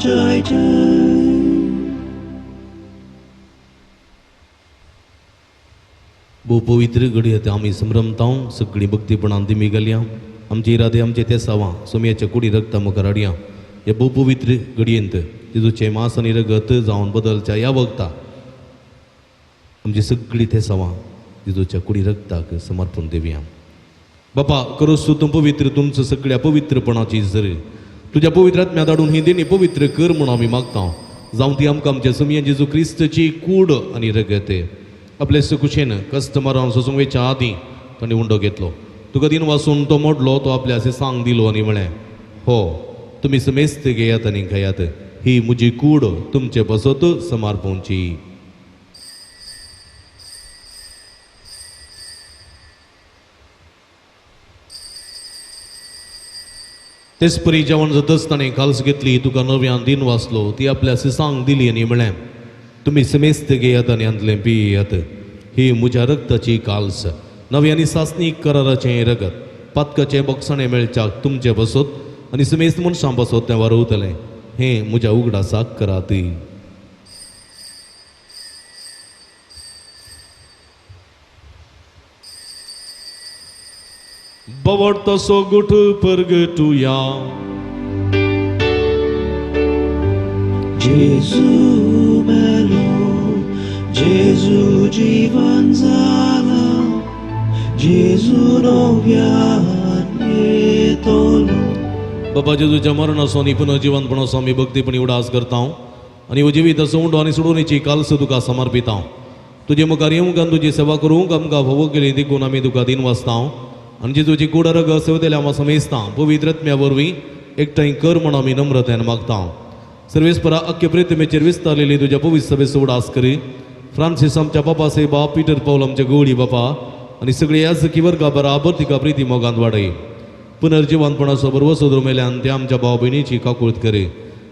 जय जय. भोव पवित्र घडये आमी संभ्रमता सगळीं भक्तीपणान दिमी घालया. आमचे इरादे आमचे तेसावां सोमयाच्या कुडी रगता मुखार हाडया. ह्या भोव पवित्र घडयेंत जेजूचें मांस आनी रगत जावन बदलच्या ह्या वखदा आमची सगळीं तेसावां जेजूच्या कुडी रगताक समर्पण दिवया. बापा करोस तूं पवित्र तुमचं सगळ्या पवित्रपणाची जर तुज्या पवित्र आत्म्या धाडून ही देणी पवित्र कर म्हणून आमी मागता. जावं ती आमकां आमच्या सोमया जेजू क्रिस्तची कूड आनी रगत. आपले सुकुशेन कस्टमरान सोसूंक वयच्या आदीं ताणें उंडो घेतलो. तुका दिन वासून तो मोडलो तो आपल्या अशें सांग दिलो आनी म्हळें हो तुमी समेस्त घेयात आनी खायात ही म्हजी कूड तुमचे पासत समर्पणची. तेच परी जेवण जातच ताणें काल्स घेतली तुका नव्यान दिन वाचलो ती आपल्या सांग दिली आनी म्हळें तुमी समेस्त घेयात आनी हांतलें पियात ही म्हज्या रगताची काल्स नवी आनी सासणी कराराचें रगत पातकाचें बक्षाणें मेळच्याक तुमचे बसत आनी समेस्त मनशां बसत तें वारवतलें हें म्हज्या उगडासाक करात. बवड तसो गुठ परगटुया. जेजू मेलो जेजू जीवन जाला जेजू नव्यान येतलो. बाबा जेजूच्या मरणाचो आनी पुनर्जिवनपणाचो आमी भक्तीपणी उडास करता आनी हो जिवीत असो उंडो आनी सोडोवणेची काल्स तुका समर्पिता. तुजे मुखार येवंक आनी तुजी सेवा करूंक आमकां फावो केली देखून आमी तुका दिन वाचता आनी जेजूची कूड रगत सेवतेल्या आमकां समेजता पवित्र आत्म्या वरवीं एकठांय कर म्हूण आमी नम्रतायेन मागता. सर्वेस्परा अख्खे प्रितमेचेर विस्तारलेली तुज्या पवित्र सभेचो उडास करी. फ्रांसीस आमच्या बाबा साहेबा पिटर पावल आमच्या गवळी बापा आनी सगळे याजकी वर्गा बराबर तिका प्रिती मोगांत वाडय. पुनर्जिवनपणाचो बरवसो मेल्यान ते आमच्या भाव भयणीची काकूळत करी.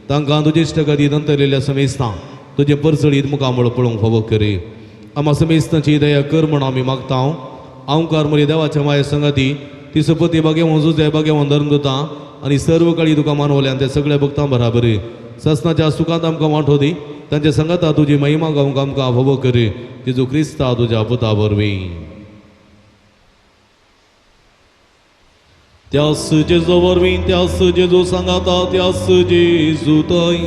तांकां तुजे इश्टगती नंतरलेल्या समेस्तां तुजें परसळीत मुखामळ पळोवंक फावो करी. आमा समेस्तांची दया कर म्हूण आमी मागता. आंवकार मरे देवाच्या माये संगती ती सपती बागेवन जुजे बागेवन धर्म दिता आनी सर्व काळी तुका मानवल्यान ते सगळ्या भक्तां बराबर ससनाच्या सुखांत आमकां वांटो दी. तांच्या संगता तुजी महिमा गावंक आमकां फावो करी. जेजू क्रिस्ता तुज्या पुता वरवीं. त्यास जेजू वरवीं त्यास जेजू सांगाता त्यास जेजू थंय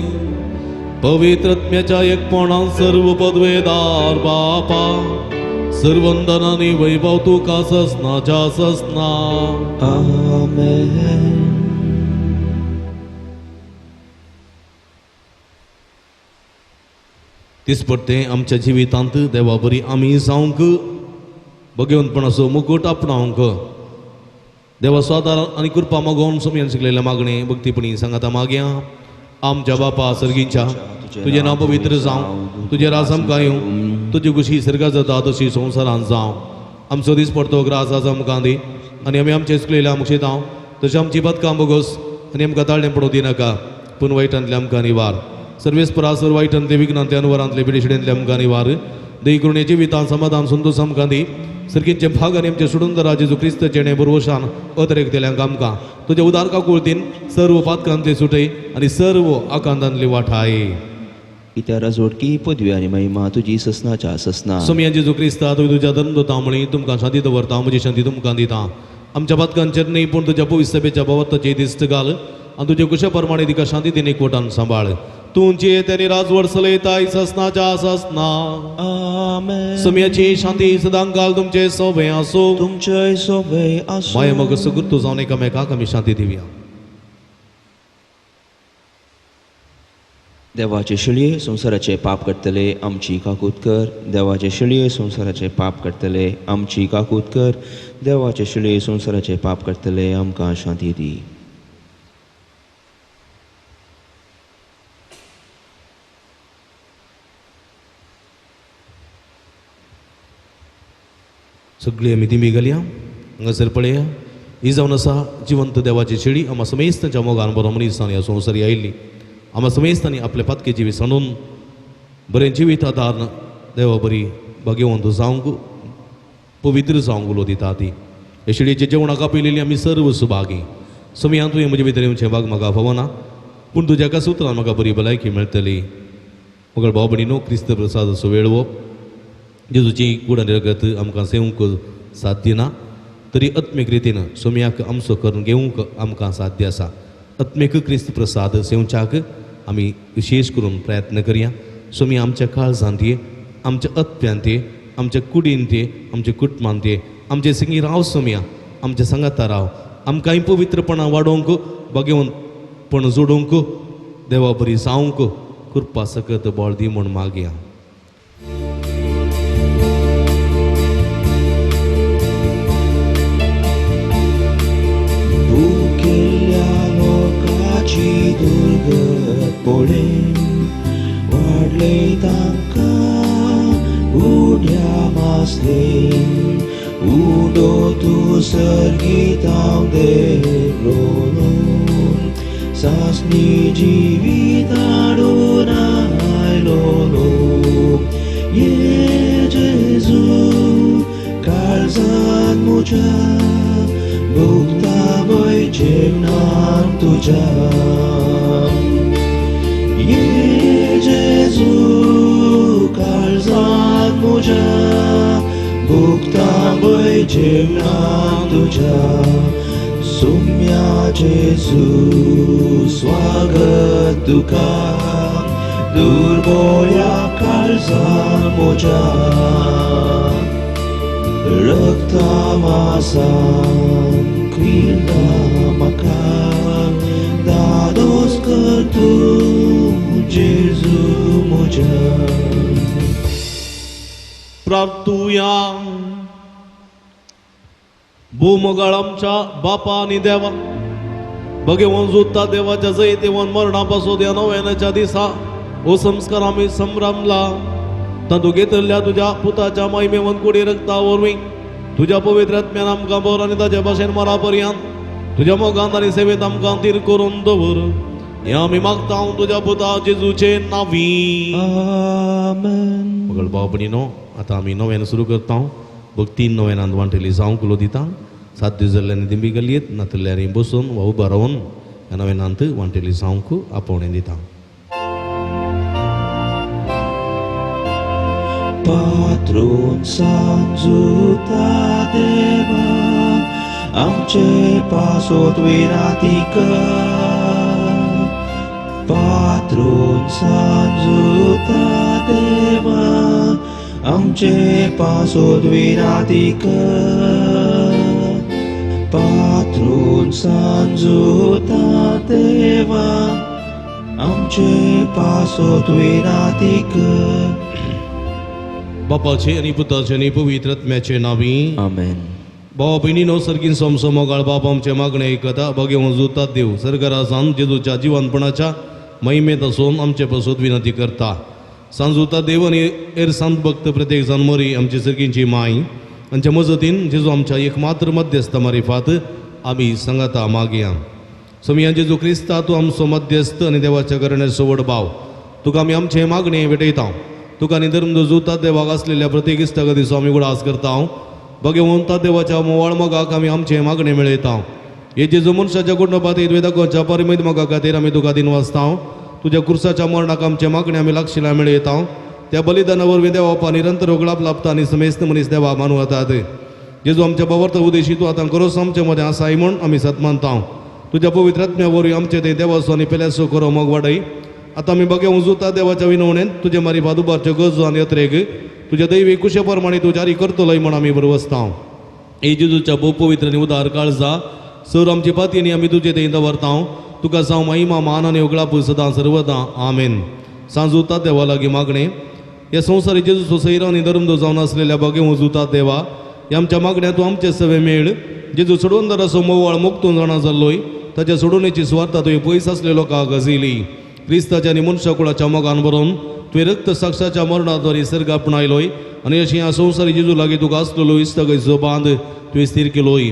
पवित्र आत्म्याच्या एकपणान सर्व पदवेदार बापा सर्वंदनानी वैभव तुका ससनाच्या ससना. आमेन. दिसपडटे आमच्या जिवितांत देवा बरी आमी जावंक भगवंतपणाचो मुकूट आपणावंक देवा स्वादार आनी कृपा मागोवन सोमयान शिकलेल्या मागणे भक्तीपणी सांगाता मागया. आमच्या बापा सर्गींच्या तुजें नांव पवित्र जावं, तुजें राज आमकां येवं, तुजी खुशी सर्गात जाता तशी संवसारांत जावं. आमचो दीस पडतो ग्रास आज आमकां दी आनी आमी आमचें चुकलेल्या मुक्षेतांव तशें आमची बदकां बोगोस आनी आमकां ताळणें पडूं दिनाका पूण वायटांतले आमकां निवार. सर्वेस्परा सर वायटांतले विघ्नांतले अनवरांतले पिडेशिडेंतले आमकां निवार. देई करुणे जिवितान समाधान संतोष आमकां दी. सर्गींचे भाग आनी आमचे सुडून जेजू क्रिस्त जेणे बरवशान अतरेक दिल्यांक आमकां तुजे उदार काकुळतीन सर्व पातकांतले सुटय आनी सर्व आकांतांतली वाठाय. कित्या राजवटकी पदवी आनी महिमा तुजी ससनाच्या ससना. सोमया जेजू क्रिस्ता तुवें तुज्या धर्मदूतां म्हळी तुमकां शांती दवरता म्हजी शांती तुमकां दिता. आमच्या पातकांचेर न्ही पूण तुज्या पवित्र सभेच्या भावार्थाची दिश्ट घाल आनी तुजे कुशा प्रमाणे तिका शांती दिनी एकवटान सांबाळ. तुमची तेनी राजवट चलयताय ससनाच्या ससना. आमेन. सोमयाची शांती सदांकाल तुमचे सोबे आसूं. तुमचे सोबे आसूं. माया मग सगुर्तू जावन एकामेकाक आमी शांती दिवया. देवाचे शिळये संवसाराचे पाप करतले आमची काकूत कर. देवाचे शिळये संवसाराचे पाप करतले आमची काकूत कर. देवाचे शिळये संवसाराचे पाप करतले आमकां शांती दी. सगळी आमी दिंबी घालया हांगासर पळया ही जावन आसा जिवंत देवाची शेळी. आमा समेस्तांच्या मोगान बरो मनीसान ह्या संवसारी आयिल्ली. आमा समेस्तांनी आपले पातके जिवीत सांडून बरें जिवीत आदार देवा बरी भाग्यवंत जावंक पवित्र जावंक उलो दिता ती. हे शेळयेचे जेवणाक आपयलेली आमी सर्व सुभागी. सोमयान तुवें म्हजे भितर येवचें भाग म्हाका फावना पूण तुज्या एका सुत्रान म्हाका बरी भलायकी मेळटली. मगळ भाव भयणीनो क्रिस्त प्रसादाचो वेळ हो जेजूची कूड आनी रगत आमकां सेवंक साध्य ना तरी आत्मीक रितीन सोमयाक आमचो करून घेवंक आमकां साध्य आसा. आत्मीक क्रिस्त प्रसाद सेवच्याक आमी विशेश करून प्रयत्न करया. सोमी आमच्या काळजांत ये, आमच्या आत्म्यांत ये, आमच्या कुडींत ये, आमच्या कुटुंबांत ये, आमचे सिंगी राव सोमया, आमच्या सांगाता राव. आमकांय पवित्रपणां वाडोवंक भाग्यवंतपण जोडूंक देवा बरी जावंक कृपा सकत बळ दी म्हूण मागया. दुर्गत पळेन वाडले तांकां उड्या मासलेन उडो तूं सर्गीतांव देवलो सासणी जिवीत हाडून आयलोलो. ये जेजू काळजान म्हज्या भोगता वय जेवणान तुज्या. ये जेजू काळजान म्हज्या भोगता वय जेवणान तुज्या. सोम्या जेजू स्वागत तुका दुर्बोळ्या काळजान म्हज्या. रक्ता मासान क्रिला म्हाका दादोस कर तूं जेजू म्हज्या. प्रार्थुया. भूमगाळ आमच्या बापा आनी देवा भगेवन जोडटा देवाच्या जैतेवन मरणा पासून ह्या नव्याच्या दिसा हो संस्कार आमी संभ्रमला. तातूंत घेतिल्ल्या तुज्या पुताच्या महिमेवन कुडी रक्ता वरवीं तुज्या पवित्र आत्म्यान आमकां बर आनी ताच्या भाशेन मरा पर्यंत तुज्या मोगांत आनी सेवेंत आमकां तीर करून दवर. हें आमी मागता तुज्या पुता जेजूचे नांवी. आमेन. मगळ भाव भयणीनो आतां आमी नव्यान सुरू करता. भक्तीन नव्यान वांटेली जावंक उलो दिता. 7 दीस जाल्ल्यानी दिंबी गलयेत नातल्यानी बसून वा उबो रावन ह्या नव्यानांत वांटेली जावंक आपोवणें दिता. पात्रोन सांजुता देवा आमचे पासोत विनाती कर. पात्रोन सांजुता देवा आमचे पासोद विनाती कर पात्रून सांजुता देवा आमचे पासोद विनाती कर. बापाचे आनी पुताचे आनी पवित्र आत्म्याचे नांवी आमेन. भावा भयणीनो सर्गीन सोमसो मोगाळ बाप आमचे मागणे एकता भगेवन जुतात देव सरकारा सावन जेजूच्या जिवनपणाच्या महिमेत आसून आमचे पासून विनंती करता. सांजुता देव आनी हेर संत भक्त प्रत्येक जाण मोरी आमची सर्गींची माय आमच्या मजतीन जेजू आमच्या एक मात्र मध्यस्थ मारिफात आमी सांगाता मागया. सोमया जेजू क्रिस्ता तूं आमचो मध्यस्थ आनी देवाच्या घराण्याचो व्हड भाव तुका आमी आमचे मागणे भेटयता. तुका आनी धर्म जुता देवाक आसलेल्या प्रत्येक इश्टागतीचो दिसो आमी उगडास करता. भगवंता ता देवाच्या मोवाळ मोगाक आमी आमचे मागणे मेळयता. हे जेजू मनशाच्या कुटुंबात दाखोवच्या परिमित मोगा खातीर आमी तुका दिन वाचता. तुज्या कुर्साच्या मरणाक आमचे मागणे आमी लागशिला मेळयता. त्या बलिदाना वरवीं देवा बापा निरंतर उगडाप लाभता आनी समेस्त मनीस देवा मानू वतात. जेजू आमच्या बावर्त उदेशी तूं आतां करोस आमचे मदें आसाय म्हूण आमी सत मानता. तुज्या पवित्र आत्म्या वरवीं आमचे ते देवाचो आनी पेल्याचो करो मोग वाडय. आतां आमी बगे उजुता देवाच्या विनवणेन तुजे मारी बादुबारच्यो गरजो आनी यत्रेक तुज्या दैवी कुशे प्रमाणे तूं जारी करतलोय म्हूण आमी बरवसता. हे जेजूच्या भोव पवित्र आनी उदार काळजा सर आमची पातयेनी आमी तुजे थंय दवरता. तुका जावं महिमा मान आनी उगडाप सदां सर्वदां. आमेन. सांजुता देवा लागीं मागणें ह्या संवसारी जेजूचो सैरो आनी धर्मदो जावन आसलेल्या बगे उजुता देवा ह्या आमच्या मागण्या तूं आमचे सवे मेळ. जेजू सोडवंदराचो मोवाळ मुक्तून जाणा जाल्लोय ताच्या सोडवणेची सुवार्ता तुवें पयस आसले लोकांक गजयली. क्रिस्ताच्या आनी मनशाकुळाच्या मोगान बरोवन तुवें रक्त साक्षाच्या मरणाद्वारे सर्ग आपणायलोय आनी अशी ह्या संवसारी जेजू लागीं तुका आसलेलो इश्टागतीचो बांद तुवें स्थीर केलोय.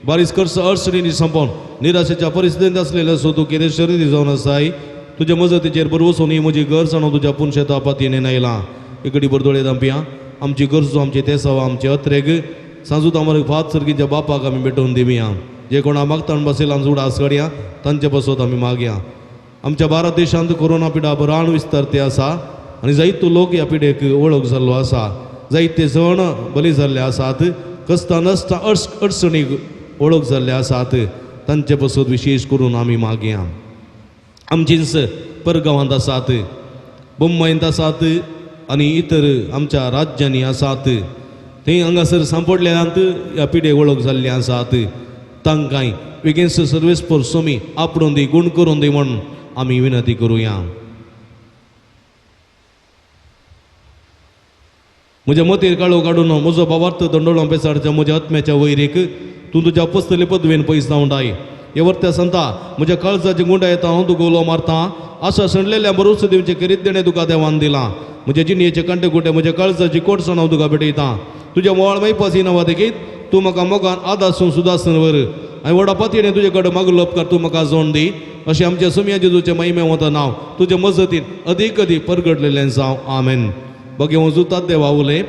बारीस कर्स अडचणींनी संपोवन निराशेच्या परिस्थितींत आसलेलो सो तूं कितें शर्दी जावन आसाय तुज्या मजतीचेर बरवसून ही म्हजी गरज जाणून तुज्या पुनशेता पातयेन आयलां. इकडी बरदोळे दामपिया आमची गरजो आमची तेसाव आमचे अत्रेग सांजूत आमर फात सर्गीच्या बापाक आमी भेटोवन दिवया. जे कोणा मागतान बसेल आमचो उडास काडया तांचे पासत आमी मागया. आमच्या भारत देशांत कोरोना पिडा बराण विस्तारते आसा आनी जायतो लोक ह्या पिडेक वळख जाल्लो आसा. जायते जण बली जाल्ले आसात कस्ता नसता अडचणीक वळख जाल्ले आसात तांचे पासत विशेश करून आमी मागया. आमचींच परगांवांत आसात मुंबयंत आसात आनी इतर आमच्या राज्यांनी आसात थंय हांगासर सांपडल्यांत ह्या पिडे वळख जाल्ली आसात तांकांय बेगीन सर्वेस परसोमी आपडून दी गुण करून दी म्हूण आमी विनंती करुया. म्हज्या मतीर काळो काडून म्हजो बावार्थ दंडोळो पेसाडच्या म्हज्या आत्म्याच्या वैरीक तूं तुज्या पसतले पदवेन पयस धांवडाय. हे वर्त्या संता म्हज्या काळजाची गुंडा येता हांव तुका उलो मारता. आशा सणलेल्या बरोस दिवचें करीत देणें तुका देवान दिलां. म्हज्या जिणयेचे कांटे कुटे म्हज्या काळजाची कोटसाण हांव तुका भेटयता. तुज्या मोवाळ मैपासी नांवा देखीत तूं म्हाका मोगान आदासून सुदासून व्हर आनी व्हडा पातयेन तुजे कडेन मागलो उपकार तूं म्हाका जोड दी. अशें आमच्या सुमया जेजूचें महिमे वता नांव तुजे मजतीन अदीक अदीक परगटलेलें जावं. आमेन. बगे वजुतात देवा उलय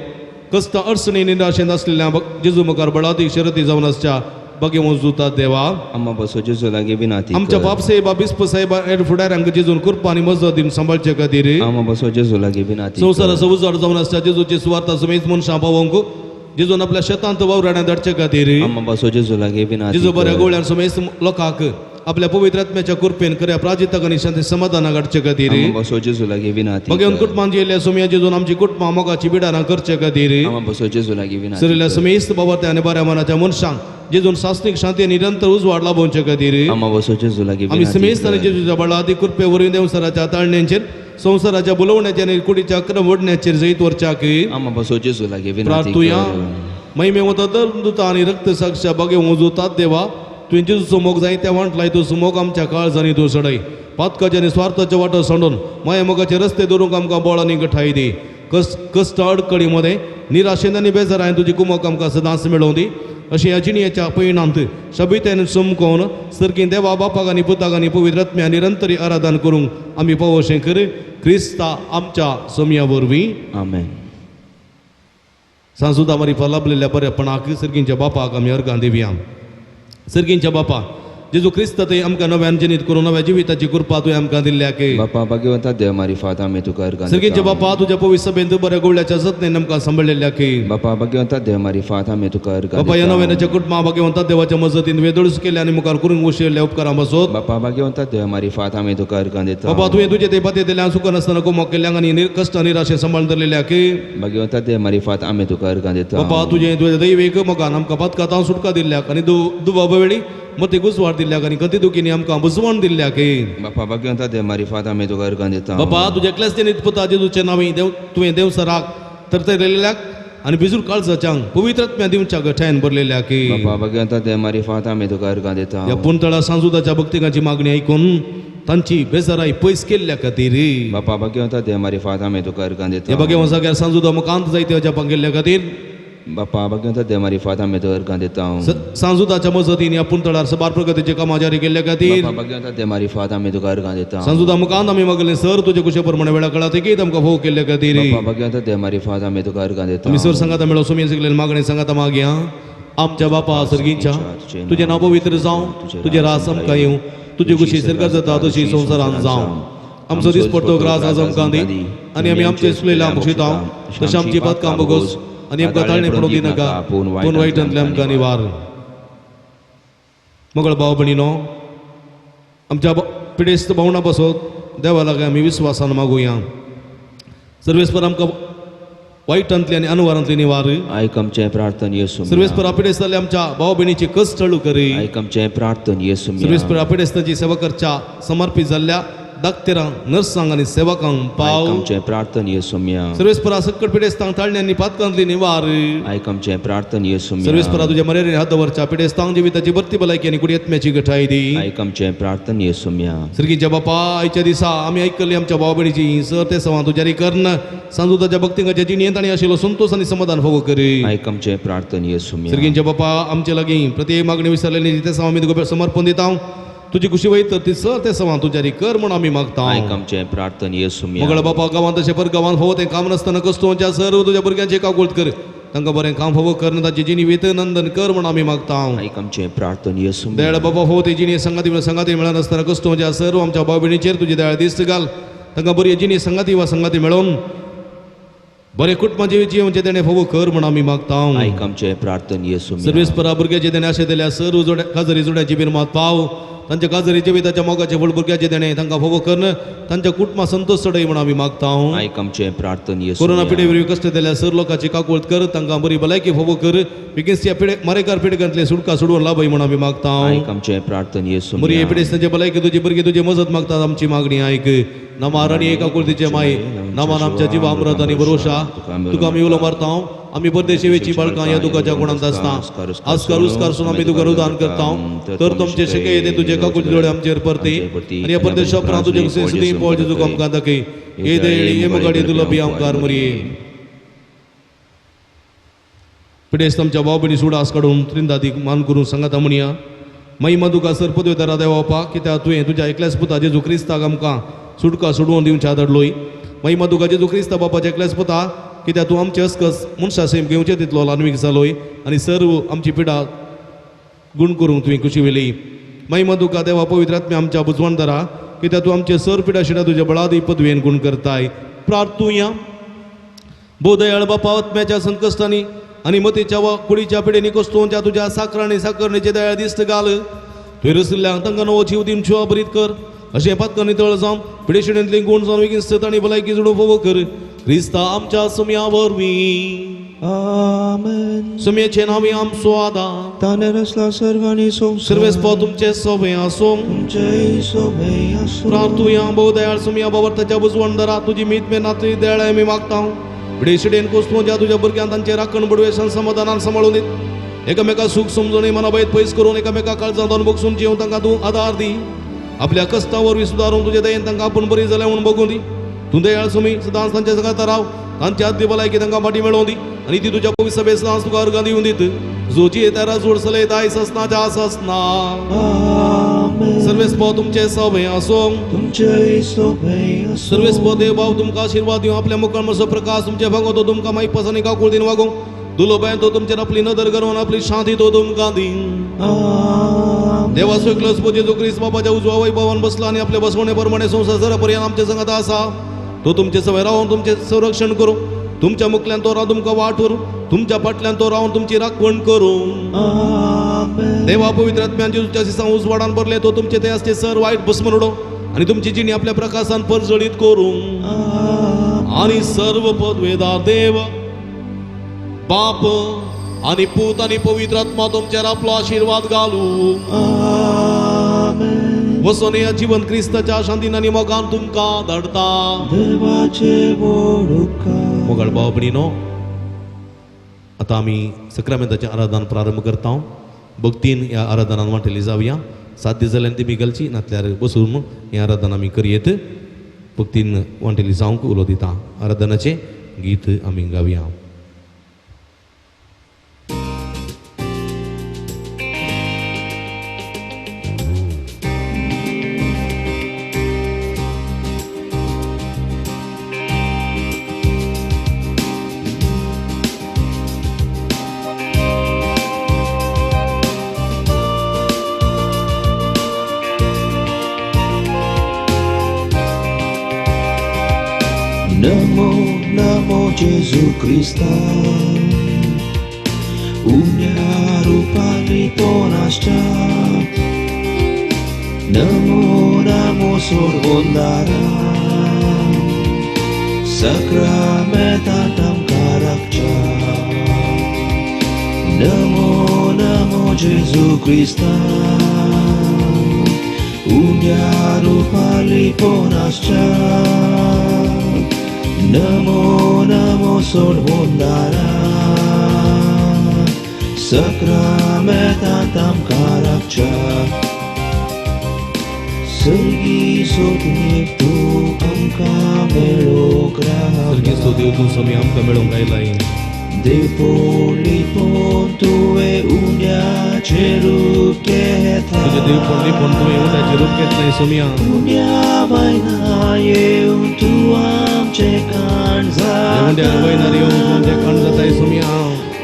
कस्ता अडचणी निराशेंत आसलेल्या जेजू मुखार बळादीक शरती जावन आसच्या बगे वजुतात देवा आम्हा बसो जेजू लागीं विनाती आमच्या कर. बाप साहेबा बिस्प साहेबा हेर फुडाऱ्यांक जेजून कृपा आनी मजतीन सांबाळचे खातीर आम्हा बसो जेजू लागीं विनाती कर. संवसाराचो उजवाड जावन आसच्या जेजूची सुवार्ता समेत मनशां पावोवंक जेजून आपल्या शेतांत वावराड्यां धाडचे खातीर आम्हा बसो जेजू लागीं विनाती जेजू बऱ्या कर. गोळ्यान समेत लोकांक आपल्या पवित्र आत्म्याच्या कृपेन खऱ्या प्राजिताक आनी शांती समाधानाक हाडचे खातीर आम्हा बसो जेजू लागीं विनाती बगेवन कर. कुटुंबांत येयल्ल्या सोमया जेजून आमची कुटुंबां मोगाची बिडारां करचे खातीर आम्हा बसो जेजू लागीं विनाती सरिल्ल्या कर. समेस्त बाबा आनी बऱ्या मनाच्या मनशांक जेजून सासणीक शांती आनी निरंतर उजवाड लाभोवचे खातीर आम्हा बसो जेजू लागीं आमी विनाती समेस्त आनी कर. जेजूच्या बळादी कृपे वरवीं देवसराच्या ताळण्यांचेर संवसाराच्या बोलवण्याचेर आनी कुडीच्या क्रम ओडण्याचेर जैत वरच्याक आम्हा बसो जेजू लागीं विनाती प्रार्थुया. कर. महिमे वता दर आनी रक्त साक्षा बगे उजुतात देवा तुवें जेजूचो मोग जाय त्या वांटलाय तो सुमोग आमच्या काळजांनी तूं सडय. पातकाचे आनी स्वार्थाचे वाटो सांडून माया मोगाचे रस्ते धरूंक आमकां बळ आनी गठाय दी. कश्ट अडकळी मदें निराशेन आनी बेजारान तुजी कुमक आमकां सदांच मेळोवं दी. अशें ह्या जिणयेच्या पयणांत शबितेन चमकोवन सर्गीं देवा बापाक आनी पुताक आनी पवित्र आत्म्या निरंतरी आराधन करूंक आमी पावोशें कर क्रिस्ता आमच्या सोमया वरवीं. आमेन. सांसुदा मारिफा लाभलेल्या बऱ्यापणाक सर्गींच्या बापाक आमी अर्गां दिवया. सर्गींच्या बापा जेजू क्रिस्त ते आमकां नव्यान जनीत करून नव्या जिविताची कृपा तुवें आमकां दिल्ल्या की बापा भाग्यवंता देव मारिफात आमी तुका अर्गां सर्गीचे दिता. बापा तुज्या पवित्र सभेंत बऱ्या गोवळ्याच्या जतनेन आमकां सांबाळलेल्या की बापा भाग्यवंता देव मारिफात आमी तुका अर्गां बापा ह्या दिता. नव्यानाच्या कुटुंबा भाग्यवंता देवाच्या मजतीन वेदोळूस केल्या आनी मुखार करूंक वशिल्ल्या उपकारां बसोत बापा भाग्यवंता देव मारिफात आमी तुका अर्गां दिता. बाबा तुवें तुजे ते पातयेंतल्यान सुख नासतना कोमक केल्यांक आनी कश्ट निराशे सांबाळून धरलेल्या की भाग्यवंता देव मारिफात आमी तुका अर्गां दिता. बापा तुजें तुज्या दैवेक मोगान आमकां पातकातां सुटका दिल्ल्याक आनी दुबाव वेळी मतीक उजवाड दिल्ल्याक आनी गती दुखींनी आमकां बुजवण दिल्ल्याक बापा भाग्यवंता देव मारिफात आमी तुका अर्गां दिता. बापा तुज्या क्लेस्तेनीत पुता जेजूचे नांवी देव तुवें देवसराक तरतरलेल्याक आनी बिजूर काळजाच्यांक पवित्र आत्म्या दिवच्या गठायन भरलेल्या की बापा भाग्यवंता देव मारिफात आमी तुका अर्गां दिता. ह्या पुंतळा सांजुदाच्या भक्तिकांची मागणी आयकून तांची बेजाराय पयस केल्ल्या खातीर बापा भाग्यवंता देव मारिफात आमी तुका अर्गां दिता. ह्या भाग्यवंत जाग्यार सांजुदा मुखांत जायते जपां केल्ल्या खातीर बापा भाग्यवंता देव मारिफात आमी तुका अर्गां दिता. सांजुदाच्या मजतीन ह्या पुंतळार सबार प्रगतीचे कामां जारी केल्ल्या खातीर बापा भाग्यवंता देव मारिफात आमी तुका अर्गां दिता. सांजुदा मुखांत आमी मागले सर तुजे कुशे प्रमाणे वेळा कळा तेगीत आमकां फोव केल्ल्या खातीर बापा भाग्यवंता देव मारिफात आमी तुका अर्गां दिता. आमी सर सांगाता मेळो सुमी सगळे मागणे सांगाता मागया आमच्या बापा सर्गींच्या तुजें नांव पवित्र जावं तुजें रास आमकां येवं तुजी खुशी सर्गात जाता तशी संवसारांत जावं आमचो दीस पडतो ग्रास आज आमकां दी आनी आमी आमचे सुलयला बक्षिता तशें आमची पातकां बगोस आनी आमकां ताळणे पडूं दिनाका पूण वायटांतले आमकां निवार. मगळ भाव भयणीनो आमच्या पिडेस्त भावना बसत देवा लागीं आमी विस्वासान मागुया सर्वेस्पर आमकां वायटांतली आनी अनवारांतली निवार. आयक आमचें प्रार्थन येसू. सर्वेस्पर पिडेस्ताले आमच्या भाव भयणीची कश्ट हळू करी. आयक आमचें प्रार्थन येसू. सर्वेस्पर पिडेस्तांची सेवा करच्या समर्पीत जाल्ल्या दाक्तेरांक नर्सांक आनी सेवकांक पाव. आयक आमचें प्रार्थन येसुम्या. सर्वेस्परा सकट पिडेस्तांक ताळण्यांनी पातकांतली निवार. आयक आमचें प्रार्थन येसुम्या. सर्वेस्परा तुज्या मर्यादेन हात दवरच्या पिडेस्तांक जिविताची भरती भलायकी आनी कुडी आत्म्याची गठाय दी. आयक आमचें प्रार्थन येसुम्या. सर्गीच्या बापा आयच्या दिसा आमी आयकल्ली आमच्या भाव भयणीची सर ते सवां तूं जारी करन सांजुताच्या भक्तिंगाच्या जिणेंत आनी आशिल्लो संतोष आनी समाधान फोगो करी. आयक आमचें प्रार्थन येसुम्या. सर्गींच्या बापा आमचे लागीं प्रत्येक मागणी विसरलेली ते सवां आमी तुका समर्पण दिता तुजी खुशी वयत ती सर ते सवां तूं जारी कर म्हूण आमी मागता. आयक आमचें प्रार्थन येसुम्या. मगळ बापा गांवांत तशें पर गांवांत फावो तें काम नासतना कस्तोंच्या सर्व तुज्या भुरग्यांचे काकुळट कर तांकां बरें काम फावो कर तांची जिणी वेत नंदन कर म्हूण आमी मागता. आयक आमचें प्रार्थन येसुम्या. दयाळ बाबा फावो ते जिणी संगाती संगाती मेळनासतना कस्तोंच्या सर्व आमच्या भाव भयणीचेर तुजी दयाळ दिस्त घाल तांकां बरी जिणी संगाती वा संगाती मेळोवन बरें कुटुंबाचे जिवनचें तेणें फावो कर म्हूण आमी मागता. आयक आमचें प्रार्थन येसुम्या. सर्वेस परा भुरग्याचे तेणें आशे दिल्या सर्व जोड्या काजरी जोड्याची बिरमात पाव तांच्या काजरी जिविताच्या मोगाचे फळ भुरग्याचे देणे तांकां फावो करन तांच्या कुटुंबा संतोष चडय म्हूण आमी मागता. आयक आमचें प्रार्थन कोरोना येसुम्या. पिडे वरवीं कश्ट दिल्या सर लोकांची काकुळट कर तांकां बरी भलायकी फावो कर बेगीन पिडे मारेकार पिडकांतले सुटका सोडून लाभय म्हूण आमी मागता. आयक आमचें प्रार्थन बरी येसुम्या. पिडेस्तांचे भलायकी तुजी भुरगीं तुजी मजत मागतात आमची मागणी आयक नामा राणी एका कुळतीचे माय नामान आमच्या जिवा अमृत आनी भरोशा तुका आमी उलो मारता. आमी परदेशी वेची बाळकां ह्या दुखाच्या गुणांत आसता आजकार उस्कार सून आमी तुका रुदान करता तर तुमचे शिके येते तुजे काकुळती दोळे आमचेर परती आनी ह्या परदेशा उपरांत तुजे सुदी पोळ जेजू आमकां दाखय ये देळी ये मुगाडी दुलबी आमकार मरये. पिडेस्त आमच्या भाव भयणी सुडास काडून त्रिंदादीक मान करून सांगाता म्हणया महिमा तुका सर पदवेदारा देवा कित्याक तुवें तुज्या एकल्याच पुता जेजू क्रिस्ताक आमकां सुटका सोडवून दिवच्या धाडलोय. महिमा तुका जेजू क्रिस्ता बापाच्या एकल्याच पुता कित्याक तूं आमचे अस्कस मनशा सेम घेवचे तितलो ल्हानवीक जालोय आनी सर्व आमची पिडा गुण करूंक तुवें खुशी वेली. महिमा तुका देवा पवित्र आत्म्या आमच्या बुजवणदारा कित्याक तूं आमचे सर पिडा शिडा तुज्या बळादी पदवेन गुण करताय. प्रार्थुया बोदयाळ बापा आत्म्याच्या संकश्टांनी आनी मतीच्या वा कुडीच्या पिडेनी कोस्तोवच्या तुज्या साकरांनी साकरणीचे दयाळ दिस्त घाल तुवें रसिल्ल्यांक तांकां नवो जीव दिवन शिवा बरीत कर अशें पातकांनी तळ जावन पिडेशिडेंतली गुण जावन बेगीन सत आनी भलायकी जोडून फोवो कर क्रिस्ता आमच्या सुम्या वरवीं. आमेन. सुम्याचे नांवी आमचो आदार ताणें रचला सर्व आनी संवसार. सर्वेस्पो तुमचे सोबे आसूं तुमचेय सोबे आसूं. प्रार्थुया भोव दयाळ सुम्या बाबा बुजवणदारा तुजी मीत मेनातली दयाळ आमी मागता. पिडेशिडेन कोस्तोवच्या तुज्या भुरग्यांक तांचे राखण बडवेशान समाधानान सांबाळून दीत एकामेका सूख समजून मनाभयत पयस करून एकामेका काळजांत अनुभोगसून जिवन तांकां तूं आदार दी. आपल्या कश्टां वरवीं सुदारून तुजे दयेन तांकां आपूण बरी जाल्या म्हूण बगूं दी. तूं दयाळ सुमी सदांच तांच्या जगात राव तांची आदली भलायकी तांकां फाटी मेळोवन दी आनी ती तुज्या पवित्र सभेत सदांच तुका अर्गां दिवन दीत जोची येतारा जोड सलयत आयस आसना जास आसना. आमेन. सर्वेस्पो तुमचे सोबे आसूं. तुमचेय सोबे आसूं. सर्वेस्पो देव भाव तुमकां आशिर्वाद दिवं आपल्या मुखार म्हजो प्रकाश तुमचे भागो तो तुमकां मायपास आनी काकुळतीन वागोवं दुलोबायन तो तुमचेर आपली नदर करून आपली शांती तो तुमकां दी. आमेन. देवाचो एकलोच पूत जेजू क्रिस्त बापाच्या उजव्या वैभवान बसला आनी आपल्या बसवणे प्रमाणे संवसार जरा आमच्या संगात आसा. तो तुमचे सवय रावन तुमचें संरक्षण करूं, तुमच्या मुखल्यान तो रावन तुमकां वाट व्हरूं, तुमच्या फाटल्यान तो रावन तुमची राखवण करूं. देवा पवित्र आत्म्यान जेजूच्या सिसां उजवाडान भरले तो तुमचे ते आसचे सर वायट भस्म उडोवं आनी तुमची जिणी आपल्या प्रकाशान परजळीत करूं. आनी सर्व पदवेदार देव बाप आनी पूत आनी पवित्र आत्मा तुमचेर आपलो आशिर्वाद घालू. वसोन ह्या जिवन क्रिस्ताच्या शांतीन आनी मोगान तुमकां धाडटा. मोगाळ भाव भयणीनो, आतां आमी सक्रामेंताचें आराधन प्रारंभ करता. भक्तीन ह्या आराधनान वांटेली जावया. साध्य जाल्यार ती बी घालची, नातल्यार बसून हें आराधन आमी करयेत. भक्तीन वांटेली जावंक उलो दिता. आराधनाचें गीत आमी गावया. Namo, namo Gesù Cristo, Unya rupa liponascha. Namo, namo Sorvondara, Sacramentatam karakcha. Namo, namo Gesù Cristo, Unya rupa liponascha. Namo, namo Sorvondara, Sacramentatam karakcha. Sargi सोदेव तूं आमकां मेळोंक सर्गी रावला, देव तूं स्वामी आमकां मेळोवंक आयलाय. देवपण लिपोवन तुवें उण्याचें रूप घेतलां. तुजें देवपण लिपोवन तुवें उण्याचें रूप घेतलाय सोम्या. उण्या वयना येवन तूं आमचें काण उण्या वयनार येवन तूं आमचें काण जाताय सोम्या.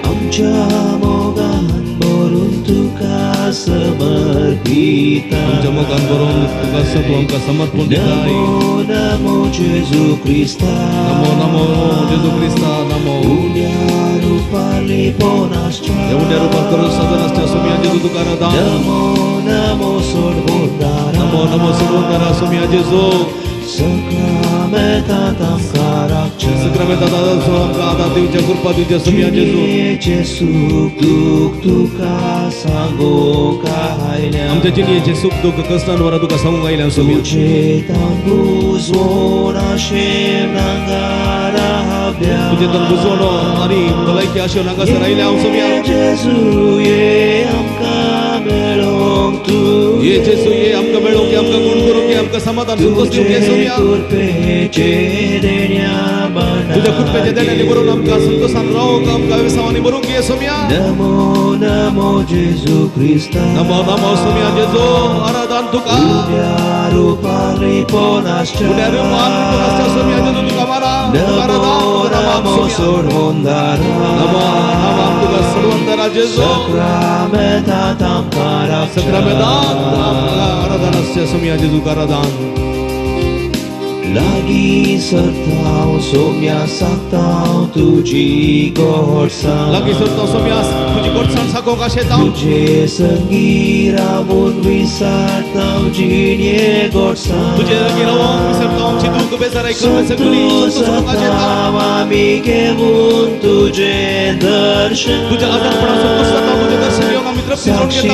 आमच्या मोगान भरून तुका समर्पिता. आमच्या मोगान भरून तुका तूं आमकां समर्पण दिताय. नमो नमो जेजू क्रिस्ता, नमो नमो जेजू क्रिस्ता नमो. उण्या रुपार लिपोनासच्या, उण्या रुपार करून सादर आसच्या सोम्या जेजू तुका आराधन. नमो नमो सोडवणारा, नमो नमो सोडवणारा सोम्या जेजू. Sacramentatam karakcha, Sacramentatam आमकां आदार दिवच्या, कृपा दिवच्या सोम्या जेजू. जिणेचें सूख दूख तुका सांगूंक आयल्या, आमच्या जिणेचें सूख दूख कश्टान वरा तुका सांगूंक आयल्या सोम्या. तुजें तांबूजवण आशेन हांगा रावल्या. तुजें तंबुजवण आनी भलायकी आशेन हांगासर आयल्या हांव सोम्या. जेजू ये आमकां मेळोंक तूं, ये जेजू ये आमकां मेळोवंक, आमकां गुण करूंक, आमकां समाधान संतोष दिवंक ये सोम्या. कृपेचें देण्या तुज्या कृपेच्या देण्यांनी भरून आमकां संतोषान रावंक, आमकां विसावांनी भरूंक ये सोम्या. नमो नमो जेजू क्रिस्ता, नमो नमो सोम्या जेजू आराधन तुका. उण्या रुपार लिपोनासच्या, उण्या रुपार लिपोनासच्या सोम्या जेजू तुका मारा, तुका आराधन, नमो तुका नाम नमो सोम्या. सोडवणारा, नमो नमो तुका सोडवणारा जेजू. Sacramentatam karakcha, Sacramentatam आराधन आसच्या सोम्या जेजू आराधन. लागीं सरतांव सोम्या सागतांव तुजी गोडसाण, लागीं सरतांव सोम्या तुजी गोडसाण सागोंक आशेतांव. तुजे संगी रावून विसरतांव जिणे गोडसाण, तुजे लागीं रावून विसरतांव आमची दूख बेजाराय करपा सगळी संतोष करूंक आशेतांव. आमी घेवन तुजें दर्शन, तुज्या आदारपणान संतोष जाता, तुजें दर्शन घेवंक आमी तृप्ती जोड घेता,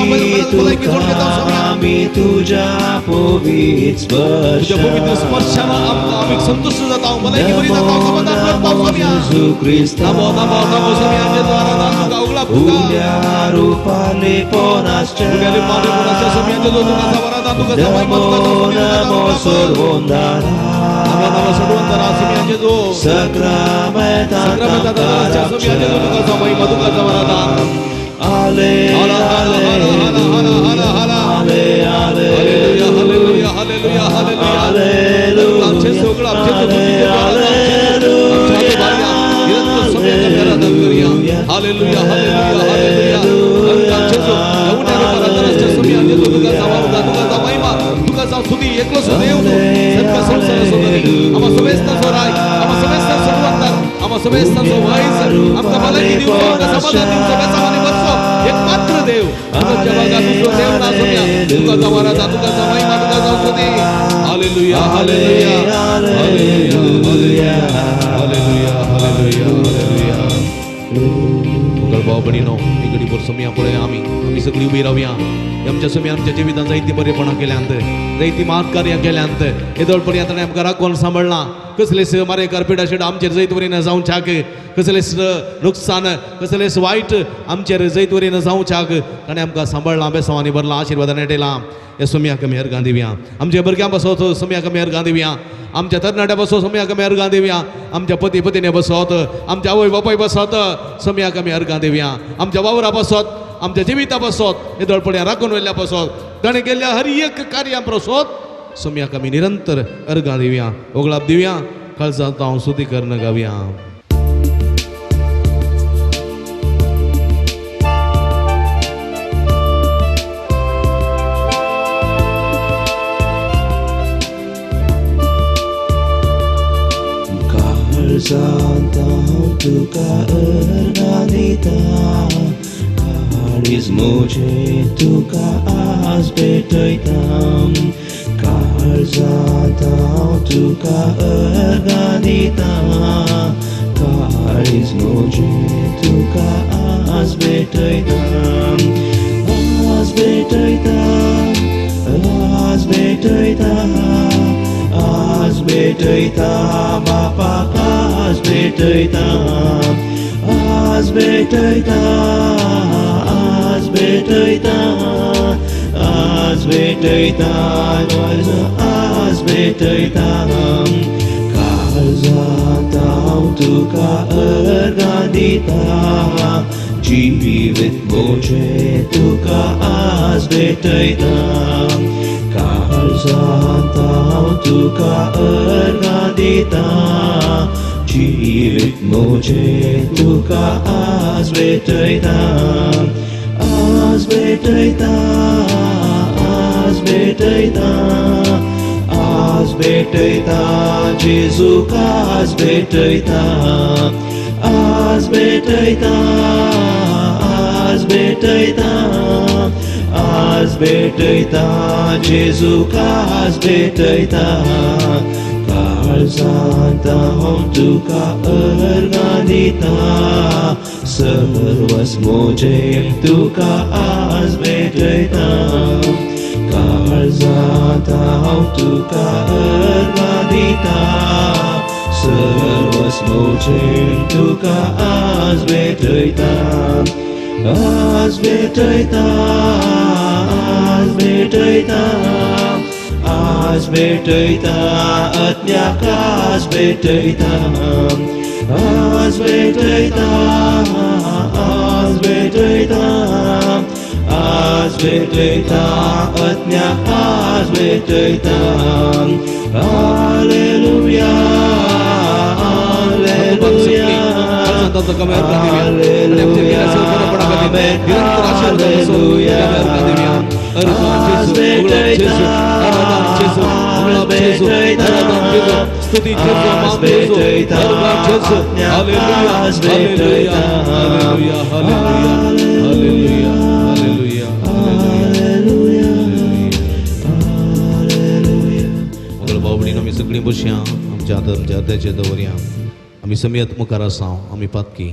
भलायकी जोड घेता सोम्या. आमी तुज्या पवित्र स्पर्शान, तुज्या पवित्र स्पर्शान आमकां आमी संतुश्ट जाता, भलायकी बरी जाता, समाधान करता सोम्या. जेजू क्रिस्ता, नमो नमो नमो सोम्या जेजू आराधन तुका उगडाप तुका. उण्या रुपार लिपोनासच्या, उण्या रुपार लिपोनासच्या सोम्या जेजू तुका आराधन तुका महिमा नमो तुका सोम्या नमो सोडवणारा, नमो नमो सोडवणारा सोम्या जेजू. Sacramentatam Sacramentatam सोम्या जेजू तुका महिमा तुका आराधन. Ale, hala, hala, hala, hala, hala, hala. Ale, ale, hallelujah, hallelujah, hallelujah, hallelujah. Hallelujah. आमचे सगळं आमचे हालेलुया, हालेलुया, हालेलुया. आमचे एकलोसो देव तूं सर्ग संवसाराचो धनी आमा समेस्तांचो राय आमा समेस्तांचो सोडवणदार आमा समेस्तांचो वायज आमकां भलायकी दिवचो आमकां समाधान दिवचो बेसावानी भरचो एक मात्र देव तुका जगाक दुसरो देव ना सोम्या तुका जावं आराधना तुका जावं महिमा तुका जावं स्तुती. Hallelujah hallelujah hallelujah hallelujah hallelujah hallelujah. मंगळ भाव भयणीनो एक घडी भर सोम्या पळय आमी आमी सगळीं उबी रावया. आमच्या सोम्या आमच्या जिवितांत जायतीं बरेपणां केल्यांत जायतीं महान कार्यां केल्यांत येदोळपणी आतां आमकां राखून सांबाळ्ळां. कसलेच मारेकार पिडाशीड आमचेर जैतवरीन जावच्याक कसलेच नुकसान कसलेच वायट आमचेर जैतवरीन जावच्याक ताणें आमकां सांबाळ्ळां बेसांवांनी भरलां आशिर्वादान नेटयलां. ह्या सोम्याक आमी अर्गां दिवया. आमच्या भुरग्यां बसोत सोम्याक आमी अर्गां दिवया. आमच्या तरणाट्या बसो सोम्याक आमी अर्गां दिवया. आमच्या पती पतीने बसोत आमच्या आवय बापाय बसोत सोम्याक आमी अर्गां दिवया. आमच्या वावरा बसोत आमच्या जिविता बसोत येदोळपण्या राखून व्हेल्ल्या बसोत ताणें केल्ल्या हर एक कार्यां प्रसोत सोम्याक आमी निरंतर अर्गां दिवया ओगळाप दिवया काळजांत हांव स्तुती करून गावया. काळजांत हांव तुका अर्गां दिता काळीज म्हजें तुका आज भेटयता काळजांत हांव तुका अर्गां दिता काळीज म्हजें तुका आज भेटयता आज भेटयता आज भेटयता आज भेटयता बापाक आज भेटयता आज भेटयता आज भेटयता आज भेटयता आज भेटयता. काळजांत हांव तुका अर्गां दिता जिवीत म्हजें तुका आज भेटयता काळजांत हांव तुका अर्गां दिता जिवीत म्हजें तुका आज भेटयता आज भेटयता आज भेटयता आज भेटयता जेजूक आज भेटयता आज भेटयता आज भेटयता आज भेटयता जेजूक आज भेटयता. काळजांत हांव तुका अर्गां दिता सर्वस म्हजें तुका आज भेटयता काळजांत हांव तुका अर्गां दिता सर्वस म्हजें तुका आज भेटयता आज भेटयता आज भेटयता आज भेटयता अज्ञाक आज भेटयता आज भेटयता आज भेटयता आज भेटयता अज्ञाक आज भेटयता. हालेलुया हालेलुया आमी सगळीं बसया आमच्या हातात आमच्या हाताचेर दवरया. आमी समेत मुखार आसा आमी पातकी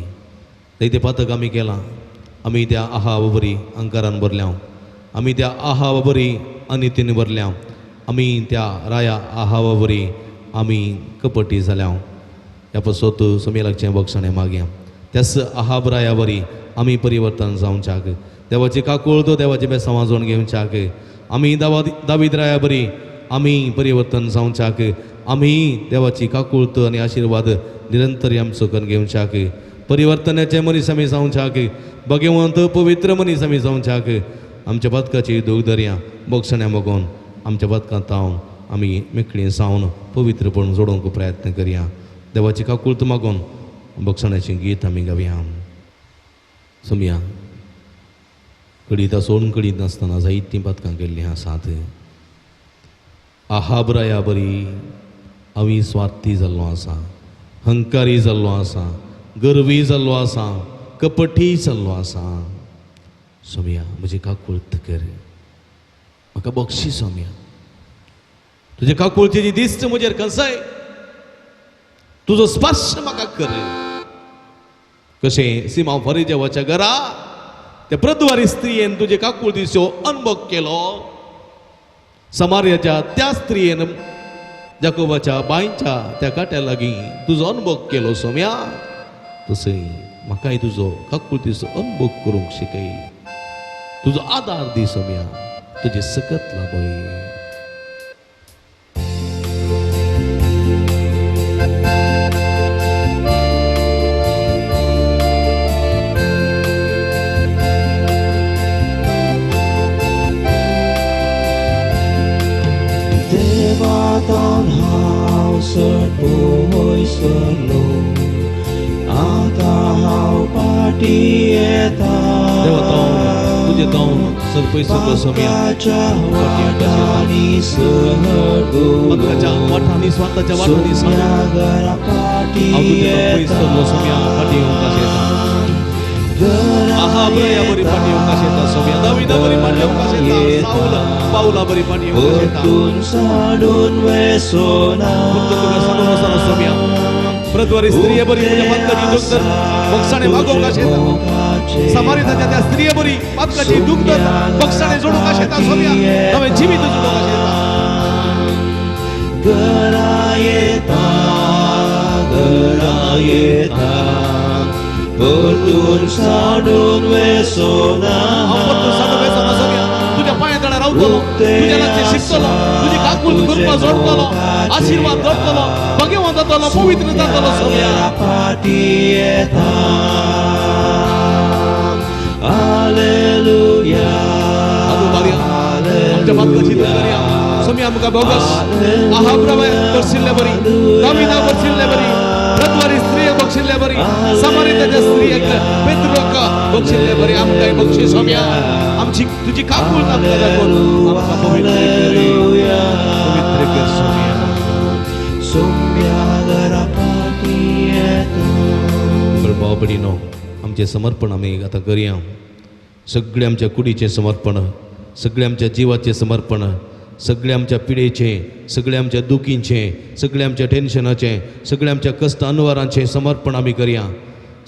जायते पातक आमी केलां. आमी त्या आहा बरी अंकारान भरल्या आमी त्या आहा बरी अनितीन भरल्या आमी त्या राया आहा बरी आमी कपटी जाल्या. ह्या पासत समे लागचें बक्षणें मागया त्याच आहाब राया बरी आमी परिवर्तन जावच्याक देवाची काकूळ तो देवाचें बेसांव वाजोवन घेवच्याक आमी दावीद राया बरी आमी परिवर्तन जावच्याक आमी देवाची काकूळत आनी आशिर्वाद निरंतर आमचो करून घेवच्याक परिवर्तनाचे मनीस आमी जावच्याक भगवंत पवित्र मनीस आमी जावच्याक आमच्या पातकाची दूख दर्या बक्षण्या मागून आमच्या पातकांत हांव आमी मेकळी जावन पवित्रपण जोडोवंक प्रयत्न करया. देवाची काकूळत मागून बक्षण्याचें गीत आमी गावया. सोमया कडीत सोडून कडीत नासतना जायतीं पातकां केल्लीं आसात. आहाबराया बरी हांव स्वार्थी जाल्लो आसा, हंकारी जाल्लो आसा, गर्वी जाल्लो आसा, कपटी जाल्लो आसा. सोम्या म्हजी काकुळत कर, म्हाका बक्षी सोम्या. तुजे काकुळतेची दिश्ट म्हजेर कंसाय, तुजो स्पर्श म्हाका कर. कशें सिमा फरिदेवाच्या घरा त्या प्रद्वारी स्त्रियेन तुजे काकुळतीचो अनुभव केलो, समार्याच्या त्या स्त्रियेन जाकोबाच्या बांयच्या त्या काट्या लागीं तुजो अनुभव केलो सोम्या, तसय म्हाकाय तुजो काकुळतीचो अनुभव करूंक शिकय. तुजो आदार दी सोम्या, तुजें सकत लाभय. देवातान हांव सर पयसरलो, आतां हांव पाटी येता. देवातान तुजें तावन सर पयसरलो सोम्या, वाटांनी पत्राच्या वाटांनी स्वार्थाच्या वाटांनी घरा पाटी हांव तुजें तावन पयसरलो सोम्या, फाटीं येवंक येता. आहाबराया बरी फाटीं येवंक येता सोम्या, दाविदा बरी फाटीं येवंक येता, सावल पावला बरी फाटीं येवंक येता. परतून साडून वेसोना तुका सांगून वचना सोम्या, प्रद्वारी स्त्रिये बरी म्हज्या पातकाची दुग्ध बक्षाणे मागोवंक येता. समारिताच्या त्या स्त्रिये बरी पातकाची दुग्ध बक्षाणे जोडूंक येता सोम्या, नवें जिवीत जोडूंक येता. घरा येता, घरा येता, परतून साडून वेसोना. हांव परतून साडून वेसोना सोम्या, तुज्या पांया तळार रावतलो, तुज्या लागचें शिकतलो, तुजी काकूळ कृपा जोडटलो, आशिर्वाद जोडटलो, भगवान जातलो, पवित्र जातलो सोम्या. पाटी येता. हालेलुया. आमच्या पातकाची करया सोम्या, आमकां बोगस आहाबराय बरशिल्ले बरी, दाविदा बरशिल्ले बरी, प्रद्वारी स्त्रिये बक्षिल्ले बरी, समारिताच्या स्त्रियेक पेत्रोक बक्षिल्ले बरी, आमकां बक्षी सोम्या. आमची तुजी काकूळ आमकां दाखोवन आमकां पवित्र कर, पवित्र कर सोम्या. सोम्या घरा पाटी येता. भाव भयणीनो, आमचें समर्पण आमी आतां करया. सगळें आमच्या कुडीचें समर्पण, सगळें आमच्या जिवाचें समर्पण, सगळें आमच्या पिडेचें, सगळें आमच्या दुखींचें, सगळें आमच्या टेन्शनाचें, सगळें आमच्या कश्ट अनवारांचें समर्पण आमी करया.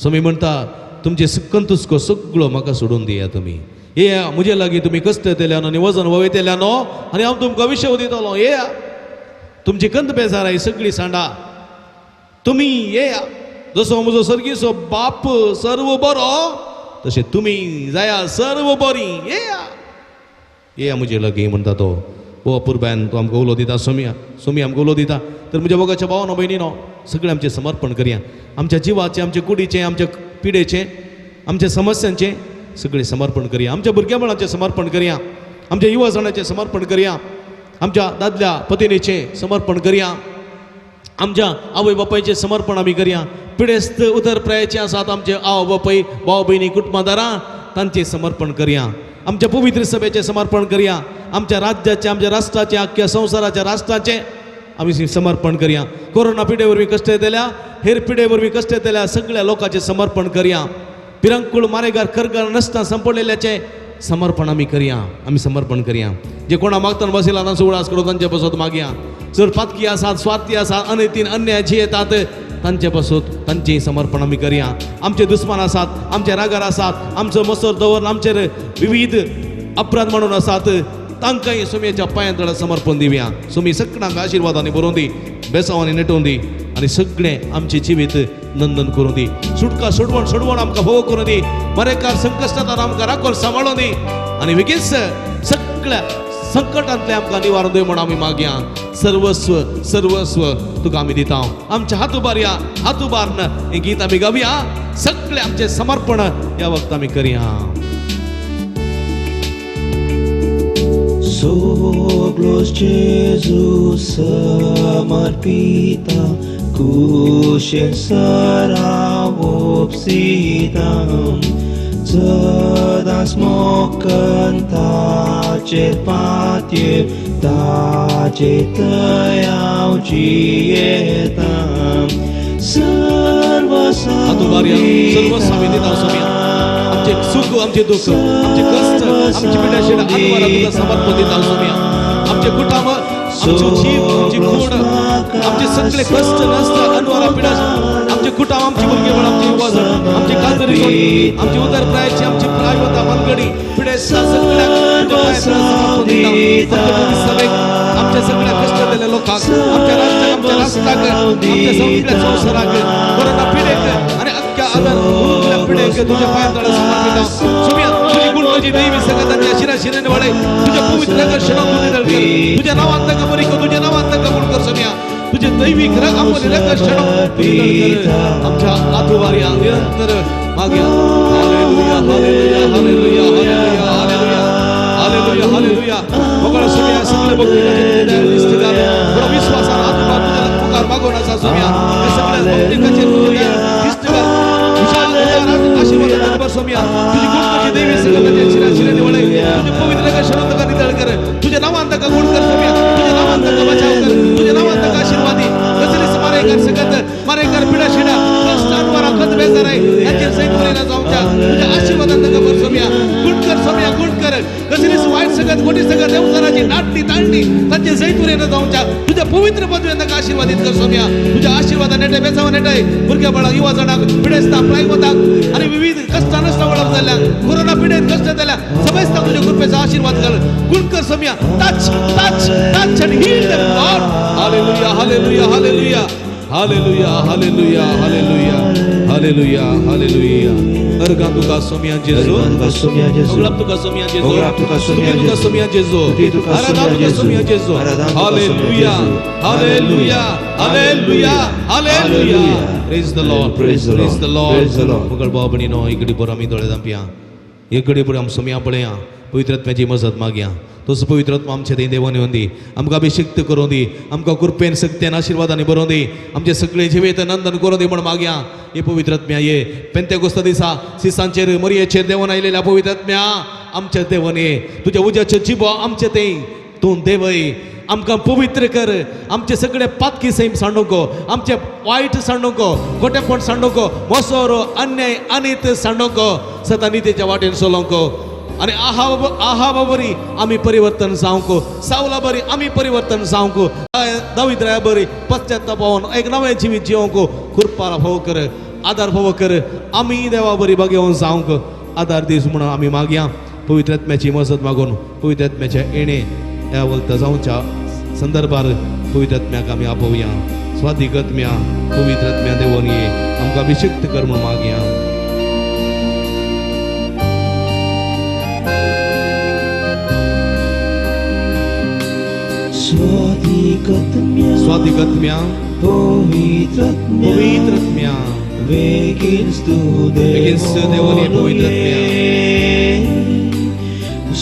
स्वामी म्हणटा तुमचें सुकन तुसको सगळो म्हाका सोडून दिया. तुमी येया म्हजे लागीं, तुमी कश्ट येतल्यानो आनी वजन वयतल्यानो आनी हांव तुमकां विशय दितलो. येया, तुमची कंत बेजाराय सगळी सांडा, तुमी येया. जसो म्हजो सर्गीचो बाप सर्व बरो तशें तुमी जाया सर्व बरी. येया, येया म्हजे लागीं म्हणटा तो. हो अपुरबायन तो आमकां उलो दिता सोम्या, सोम्या आमकां उलो दिता. तर म्हज्या मोगाच्या भावानो भयणीनो, सगळें आमचें समर्पण करया. आमच्या जिवाचें, आमच्या कुडीचें, आमच्या पिडेचें, आमच्या समस्यांचें सगळें समर्पण करया. आमच्या भुरग्याबाळांचें समर्पण करया, आमच्या युवा जाणांचें समर्पण करया, आमच्या दादल्या पतिनीचें समर्पण करया, आमच्या आवय बापायचें समर्पण आमी करया. पिडेस्त उतर प्रायचे आसात आमचे आवय बापाय, भाव भयणी, कुटुंबादारां, तांचें समर्पण करया. आमच्या पवित्र सभेचें समर्पण करया. आमच्या राज्याचें, आमच्या राष्ट्राचें, आख्ख्या संवसाराच्या राष्ट्राचें आमी समर्पण करया. कोरोना पिडे वरवीं कश्ट येतल्या, हेर पिडे वरवीं कश्ट येतल्या सगळ्या लोकांचें समर्पण करया. पिरंकूळ मारेगार करगार नसता संपडलेल्याचें समर्पण आमी करया. आमी समर्पण करया. जे कोणा मागताना बसयला तांचो उडास करून तांचे पासत मागया. जर पातकी आसात, स्वार्थी आसात, अनैतीन अन्याय जी येतात तांचे पासत तांचें समर्पण आमी करया. आमचे दुस्मान आसात, आमचे रागार आसात, आमचो मसर दवरून आमचेर विविध अपराध म्हणून आसात, तांकांय सोम्याच्या पांयां तळा समर्पण दिवया. सोमी सगळ्यांक आशिर्वादांनी बरोवन दी, बेसांवांनी नेटोवन दी आनी सगळें आमचें जिवीत नंदन करूं दी. सुटका सोडवण सोडवण आमकां भोव करूं दी. मरेकार संकश्टांत आमकां राखोन सांबाळून दी आनी बेगीच सगळ्या संकटांतलें आमकां निवारण दी म्हूण आमी मागया. सर्वस्व सर्वस्व तुका आमी दिता. आमच्या हात उबारया, हात उबारन हें गीत आमी गावया. सगळें आमचें समर्पण ह्या वक्त आमी करया. Soglos Jesus samarpita, kushen saravopsitam, सदांच मोकन ताचेर पातये ताचे थंय हांव जियेतां सर्व हातुबारया सर्व साविदित हांव सोम्या आमचे सुख आमचे दुःख आमचे कष्ट आमची पिडाशिडा अनवारा तुका समर्पण दिता हांव सोम्या आमचे कुटाम आमचे जीव आमची कोड आमचे सगळे कष्ट नष्ट अनवारा पिडाश आमचे कुटाम आमची भुरगेपण आमची युवाजण आमची काजरी जोडी आमची उदरप्रायाची आमची प्रायवता मनगडी पिडेस्ता सगळ्याक तुज्या पांयां समर्पण दिता. आमच्या पवित्र सभेक आमच्या सगळ्या कष्ट दिल्ल्या लोकांक आमच्या राष्ट्राक आमच्या राष्ट्राक आमच्या सगळ्या संवसाराक कोरोना पिडेक आणि अख्ख्या आदर उरलेल्या पिडेक तुझ्या पांयां तळा समर्पिता. सुम्या तुझी गुण तुझी दैवी सगळ्यांच्या शिरा शिरेने वळे तुझ्या पवित्र रक्षणात तुझे दळ कर तुझ्या नावात ताका बरी कर तुझ्या नावात ताका गुण कर सुम्या तुझे दैविक रग आमोली रक्षण तुझे दळ कर आमच्या आतुवार्या निरंतर माग्या. Hallelujah hallelujah hallelujah hallelujah hallelujah hallelujah hallelujah. मोगळ सुम्या सगळे भक्तिकाचे तुझे दयाळ दिसते घाल बरो विश्वासान आतुबार तुझ्या मुखार मागून आसा सुम्या हे सगळे भक्तिकाचे तुझे दयाळ दिसते घाल विशाल उदार आशीर्वादान भर सोम्या तुझी गुण तुझी दैवी सगळ्यांच्या शिरा शिराने वळे तुझे पवित्र शरण तुका नितळ कर तुझ्या नावान ताका गुण कर सोम्या तुझ्या नावान ताका बचाव कर तुझ्या नावान ताका आशीर्वादी कसलीच मारेकर सकत मारेकर पिडा शिडा कष्ट अनवारा खत बेजार आहे याचेर सहित उलयना जावच्या तुझ्या आशीर्वादान ताका भर सोम्या गुण कर सोम्या गुण कर कसलीच वाईट सकत मोठी सकत देवसराची नाटणी ताणणी तांचे सहित उलयना जावच्या तुझ्या पवित्र पदव्यान ताका आशीर्वादित कर सोम्या तुझ्या आशीर्वादान नेटे बेसावा नेटाय भुरग्या बाळाक युवा जणांक पिडेस्तांक प्रायवताक आणि विविध कष्ट नष्ट वळप जाल्ल्या कोरोना पिडेत कष्ट जाल्ल्या समजता तुझ्या कृपेचा आशीर्वाद कर गुण कर Saumya. Touch touch touch and heal them Lord. Hallelujah hallelujah hallelujah hallelujah hallelujah hallelujah hallelujah hallelujah. अर्गां तुका सोम्या जेजू तुका सोम्या जेजू मोगलाप तुका सोम्या जेजू मोगलाप तुका सोम्या स्तुती तुका सोम्या जेजू स्तुती तुका आराधना सोम्या तुका सोम्या जेजू. जेजू. आराधना तुका सोम्या हालेलुया जेजू. Hallelujah hallelujah hallelujah. Praise the Lord. Praise the Lord. Praise the Lord. Praise the Lord. मुगळ भाव भयणीनो इकडे बरो आमी दोळे धांपया एक घडी पुढे आमी सोम्या पळया पवित्र आत्म्याची मजत मागया तसो पवित्र आत्मा आमच्या थंय देवान येवन दी आमकां अभिषिक्त करूं दी आमकां कृपेन सक्त्यान आशिर्वादांनी बरोवन दी आमचे सगळे जिवेत नंदन करूं दी म्हण मागया. हे पवित्र आत्म्या ये पेंतेकोस्ता दिसा सिसांचेर मरयेचेर देवान आयलेल्या पवित्र आत्म्या आमच्या देवान ये तुज्या उज्याच्यो जिबो आमचे थंय तूं देवय आमकां पवित्र कर आमचे सगळे पातकी सैम सांडूंक आमचे वायट सांडूंक खोटेपण सांडूंक मोसोरो अन्याय अनीत सांडूंक सता नितीच्या वाटेन चलोवंक आणि आहा बरी आमी परिवर्तन जावंक सावला बरी आमी परिवर्तन जावंक दाविद्राया बरी पश्चातापावन एक नवें जिवीत जिवंक कृपा भोव कर आदार भोव कर आमी देवा बरी बागेवन जावंक आदार दीस म्हणून आमी मागया. पवित्र आत्म्याची मजत मागून पवित्र आत्म्याच्या येणे ह्या वलता जावच्या संदर्भार पवित्र आत्म्याक आमी आपोवया. स्वादीक आत्म्या पवित्र आत्म्या देवोन ये आमकां अभिषिक्त कर म्हणून मागया. स्वादिकत्म्या स्वादीक आत्म्या पवित्रत्म्या पवित्र आत्म्या वेगीन तूं बेगीन देवोन ये पवित्र आत्म्या.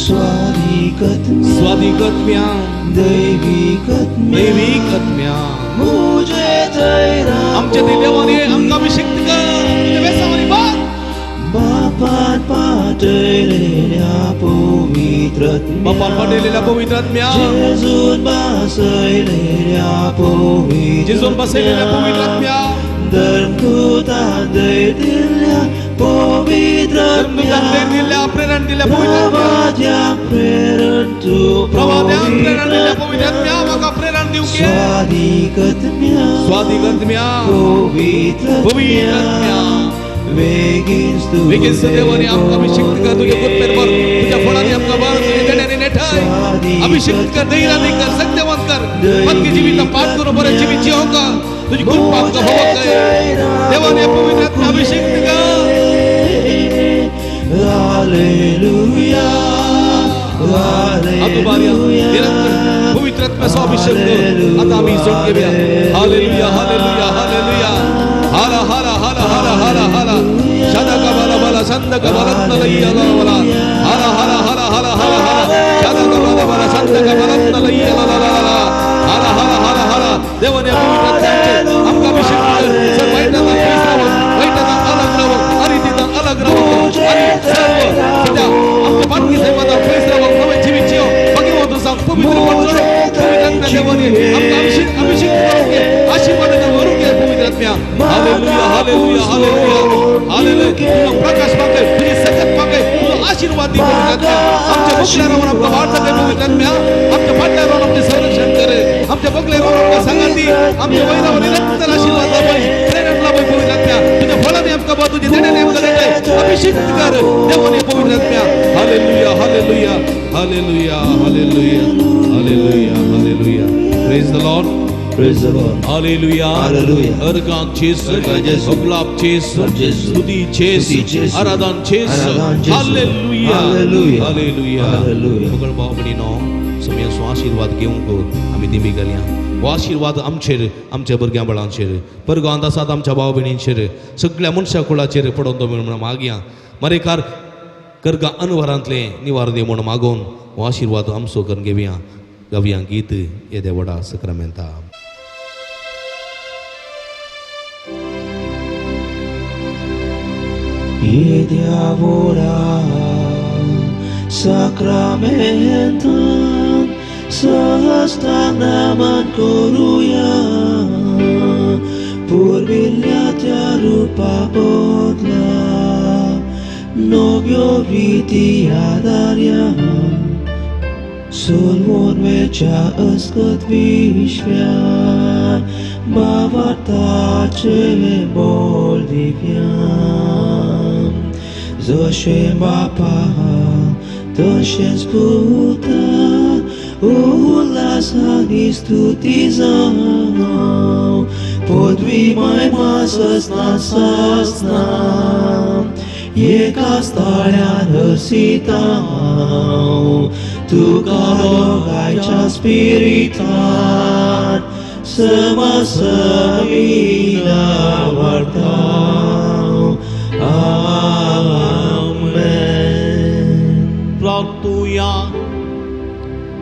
स्वादिकत्म्या स्वादीक आत्म्या दैविकत्म्या दैवीक आत्म्या मुझे थंय आमच्या ते देवान ये आमकां अभिषिक्त कर तुज्या वेसावांनी बांद. बापान पाठयलेल्या पवित्रत्म्या बापान पाठयलेल्या पवित्र आत्म्या जेजून बसयलेल्या पवित्र जेजून बसयलेल्या पवित्र आत्म्या धर्मदूतान धैर्य दिल्ल्या पवित्र धर्मदूतान धैर्य दिल्ल्या प्रेरण दिल्ल्या पवित्र आत्म्या प्रवाद्या प्रेरण तूं प्रवाद्यान प्रेरण दिल्ल्या पवित्र आत्म्या म्हाका प्रेरण दिवंक ये. स्वादिकत्म्या स्वादीक आत्म्या पवित्र पवित्र आत्म्या वेगीन तूं बेगीन देवाने आमकां अभिषिक्त कर तुझ्या कृपेन भर तुझ्या फळांनी आमकां भर तुझ्या देण्याने नेठाय अभिषिक्त कर धैर्याने कर सत्यवान कर पक्की जिविता पाठ करून बरें जिवीत जिवंक तुझी कृपा आमकां भोवक देवाने पवित्र आत्मा अभिषिक्त कर. हालेलुया हातुबारया निरंतर पवित्र आत्म्याचा अभिषेक कर. आता आम्ही जोड घेऊया. हालेलुया हालेलुया हालेलुया हाला हाला हाला हाला हाला हाला शदक बल बल संदक बलत्नलय्य ला हाला हाला हाला हाला हाला हाला शदक बल बल संदक बलत्नलय्य ला ला ला ला हाला हाला हाला हाला देवाने पवित्र आत्म्याचे आमकां अभिषेक कर. सर वाईटांना पयस रावप वाईटांना अलग रावप अरितींना अलग रावप आणि पवित्र पवित्र आत्म्या देवाने आमकां अभिषेक करून घे, आशीर्वादाने भरून घे पवित्र आत्म्या. Hallelujah hallelujah hallelujah hallelujah. तुझा प्रकाश मागे, तुझी सकत मागे, तुझा आशीर्वाद दी पवित्र आत्म्या. आमच्या बगल्यावर आमकां वाट दाखय पवित्र आत्म्या. आमच्या फाटल्यावर आमचें संरक्षण करे, आमच्या बगल्यावर आमकां सांगाती, आमच्या वैरावर निरंतर आशीर्वाद लाभय, प्रेरणा लाभय पवित्र आत्म्या. तुझ्या फळाने आमकां बा, तुझ्या देण्याने आमकां देताय, अभिषेक कर देवाने पवित्र आत्म्या. Hallelujah hallelujah hallelujah hallelujah hallelujah hallelujah. Praise the Lord. Praise the Lord. Hallelujah. Hallelujah. Organ Jesu, organ Jesu. Gulab Jesu, gulab Jesu. स्तुति Jesu, स्तुति Jesu. आराधन Jesu. आराधन Jesu. Hallelujah. Hallelujah. Hallelujah. Hallelujah. मुगळ भाव भयणीनो, समयाचो आशीर्वाद घेवंक आमी दिमी घालया. हो आशीर्वाद आमचेर, आमच्या भुरग्यां बाळांचेर, परगांत आसात आमच्या भाव भयणींचेर, सगळ्या मनशा कुळाचेर पडोवन तो म्हणून मागया. मरेकार करगा अनवरांतलें निवार दी म्हूण मागोवन हो आशीर्वाद आमचो करून घेवया. गावया गीत येदे व्हडा सक्रामेंता. येद्या व्हडा साक्रामेंतान सहस्रांक नमन करुया, पुर्विल्ल्या त्या रुपा बदला नव्यो रिती आदारया, सोलवून वेच्या अस्कत विश्व्या भावार्थाचे बोल दिव्या. जशें बापा तशेंच पुता उल्हासानी स्तुती जावं, पदवी महिमा ससना ससना एका स्थळ्यान हसिता तुका दोगांयच्या स्पिरितान समासमीना वाडता. आमेन. प्रार्थुया.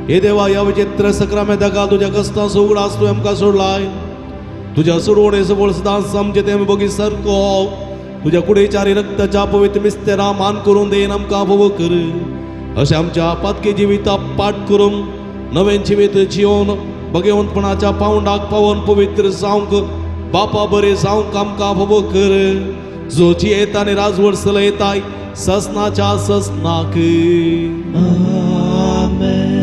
हे देवा, ह्या विचित्र सक्रामेंताक तुज्या कश्टांचो उगडास तुवें आमकां सोडलाय. तुज्या सुरवणे सबळ सदांच आमचें तें बगी सारको तुज्या कुडीच्या आनी रक्ताच्या पवित्र मिस्तेरा मान करून देन आमकां भोव कर. अशें आमच्या पातकी जिविता पाठ करून नवें जिवीत जियोवन भगवंतपणाच्या पावंडाक पावोवन पवित्र जावंक बापा बरें जावंक आमकां भोव कर. जो जियेता आनी राजवट चलयताय ससनाच्या ससनाक. आमेन.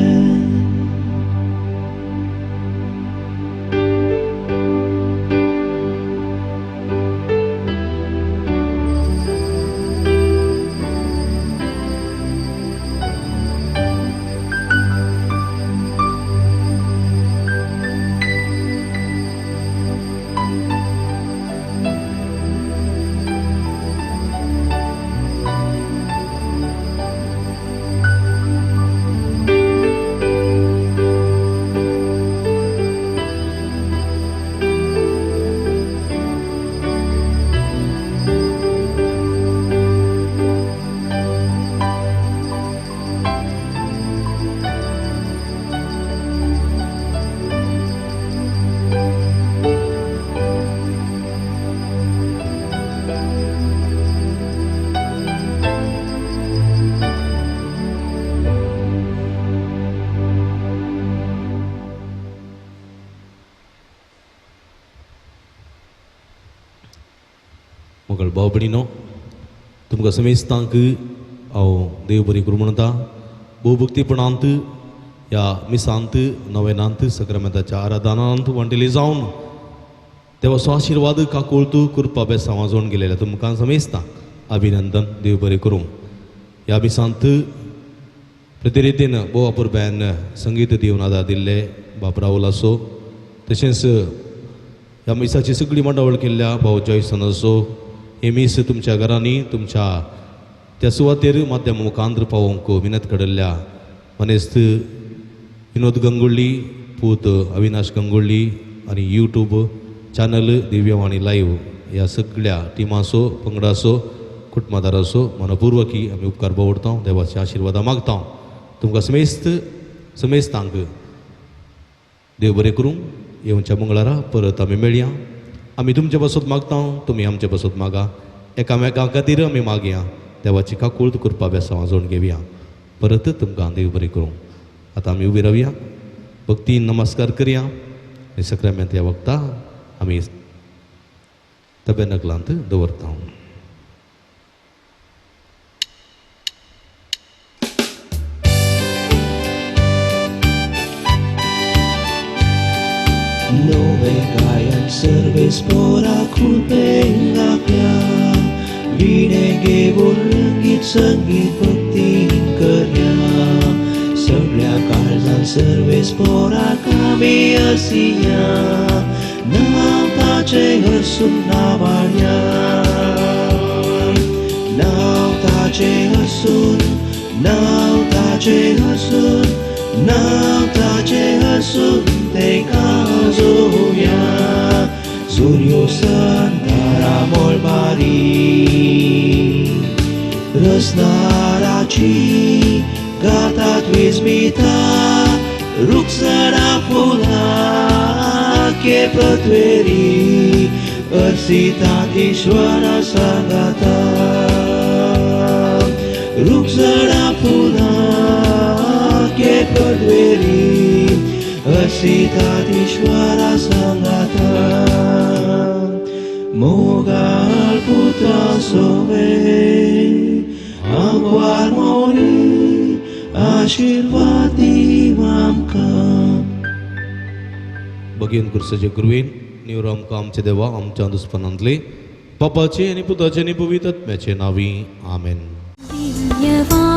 मोगल भाव भयणीनो, तुमकां समेस्तांक हांव देव बरी करूं म्हणटा. भोवभक्तीपणांत ह्या मिसांत नवेनांत सक्रामेंताच्या आराधनांत वांटेली जावन देवाचो आशिर्वाद काकुळत कृपा बेसांव वाजोवन गेलेल्या तुमकां समेस्तांक अभिनंदन. देव बरें करूं. ह्या मिसांत प्रतिरितीन भोव अपुरबायेन संगीत दिवन आदार दिल्ले बाप राहुल आसो, तशेंच ह्या मिसाची सगळी मांडावळ केल्ल्या भाव जॉयसन आसो. हे मीस तुमच्या घरांनी तुमच्या त्या सुवातेर माध्यम मुखांतर पावोवंक विनत कडल्या मनेस्त विनोद गंगुळ्ळी, पूत अविनाश गंगुळ्ळी आनी यूट्यूब चॅनल दिव्यवाणी लायव्ह ह्या सगळ्या टिमाचो, पंगडाचो, कुटुंबादाराचो मनपूर्वकी आमी उपकार बावडता. देवाच्या आशिर्वादा मागता. तुमकां समेस्त समेस्तांक देव बरें करूं. येवच्या मंगळारा परत आमी मेळया. आमी तुमचे पासत मागता, तुमी आमचे पासत मागा. एकामेकां खातीर आमी मागया. देवाची काकूळत कृपा बेसांव वाजोवन घेवया. परत तुमकां देव बरें करूं. आतां आमी उबी रावया, भक्तीन नमस्कार करया आनी सक्रामेंत ह्या वखदां आमी तबेनकलांत दवरता. Nove गायन सर्वेस पोरा खुपेंगाप्या वीणे घेऊन रंगीत संगीत भक्ती करया सगळ्या काळजान सर्वेस पोरा कामी असिया नाव ताचे हसून नावाड्या नाव ताचे हसून नाव ताचे हसून नाव ताचे हसून ते गाजोवया सूर्यो संतारा मोळबारी रसनाराची गातात विस्मिता रुक्षणा फुला के पृथ्वेरी अर्सितात ईश्वरा सांगाता रुक्षणा फुला के पृथ्वेरी अर्सितात ईश्वरा सांगाता मोगाळ पुत्रा सोवे आंकवार मोरी आशिर्वाद दी आमकां. बगेन कुर्साचे कुरवेन निवर आमकां आमचे देवा आमच्या दुस्पनांतले पापाचे आनी पुताचे आनी पवित्र आत्म्याचे नावी आमेन. दिव्यवाणी.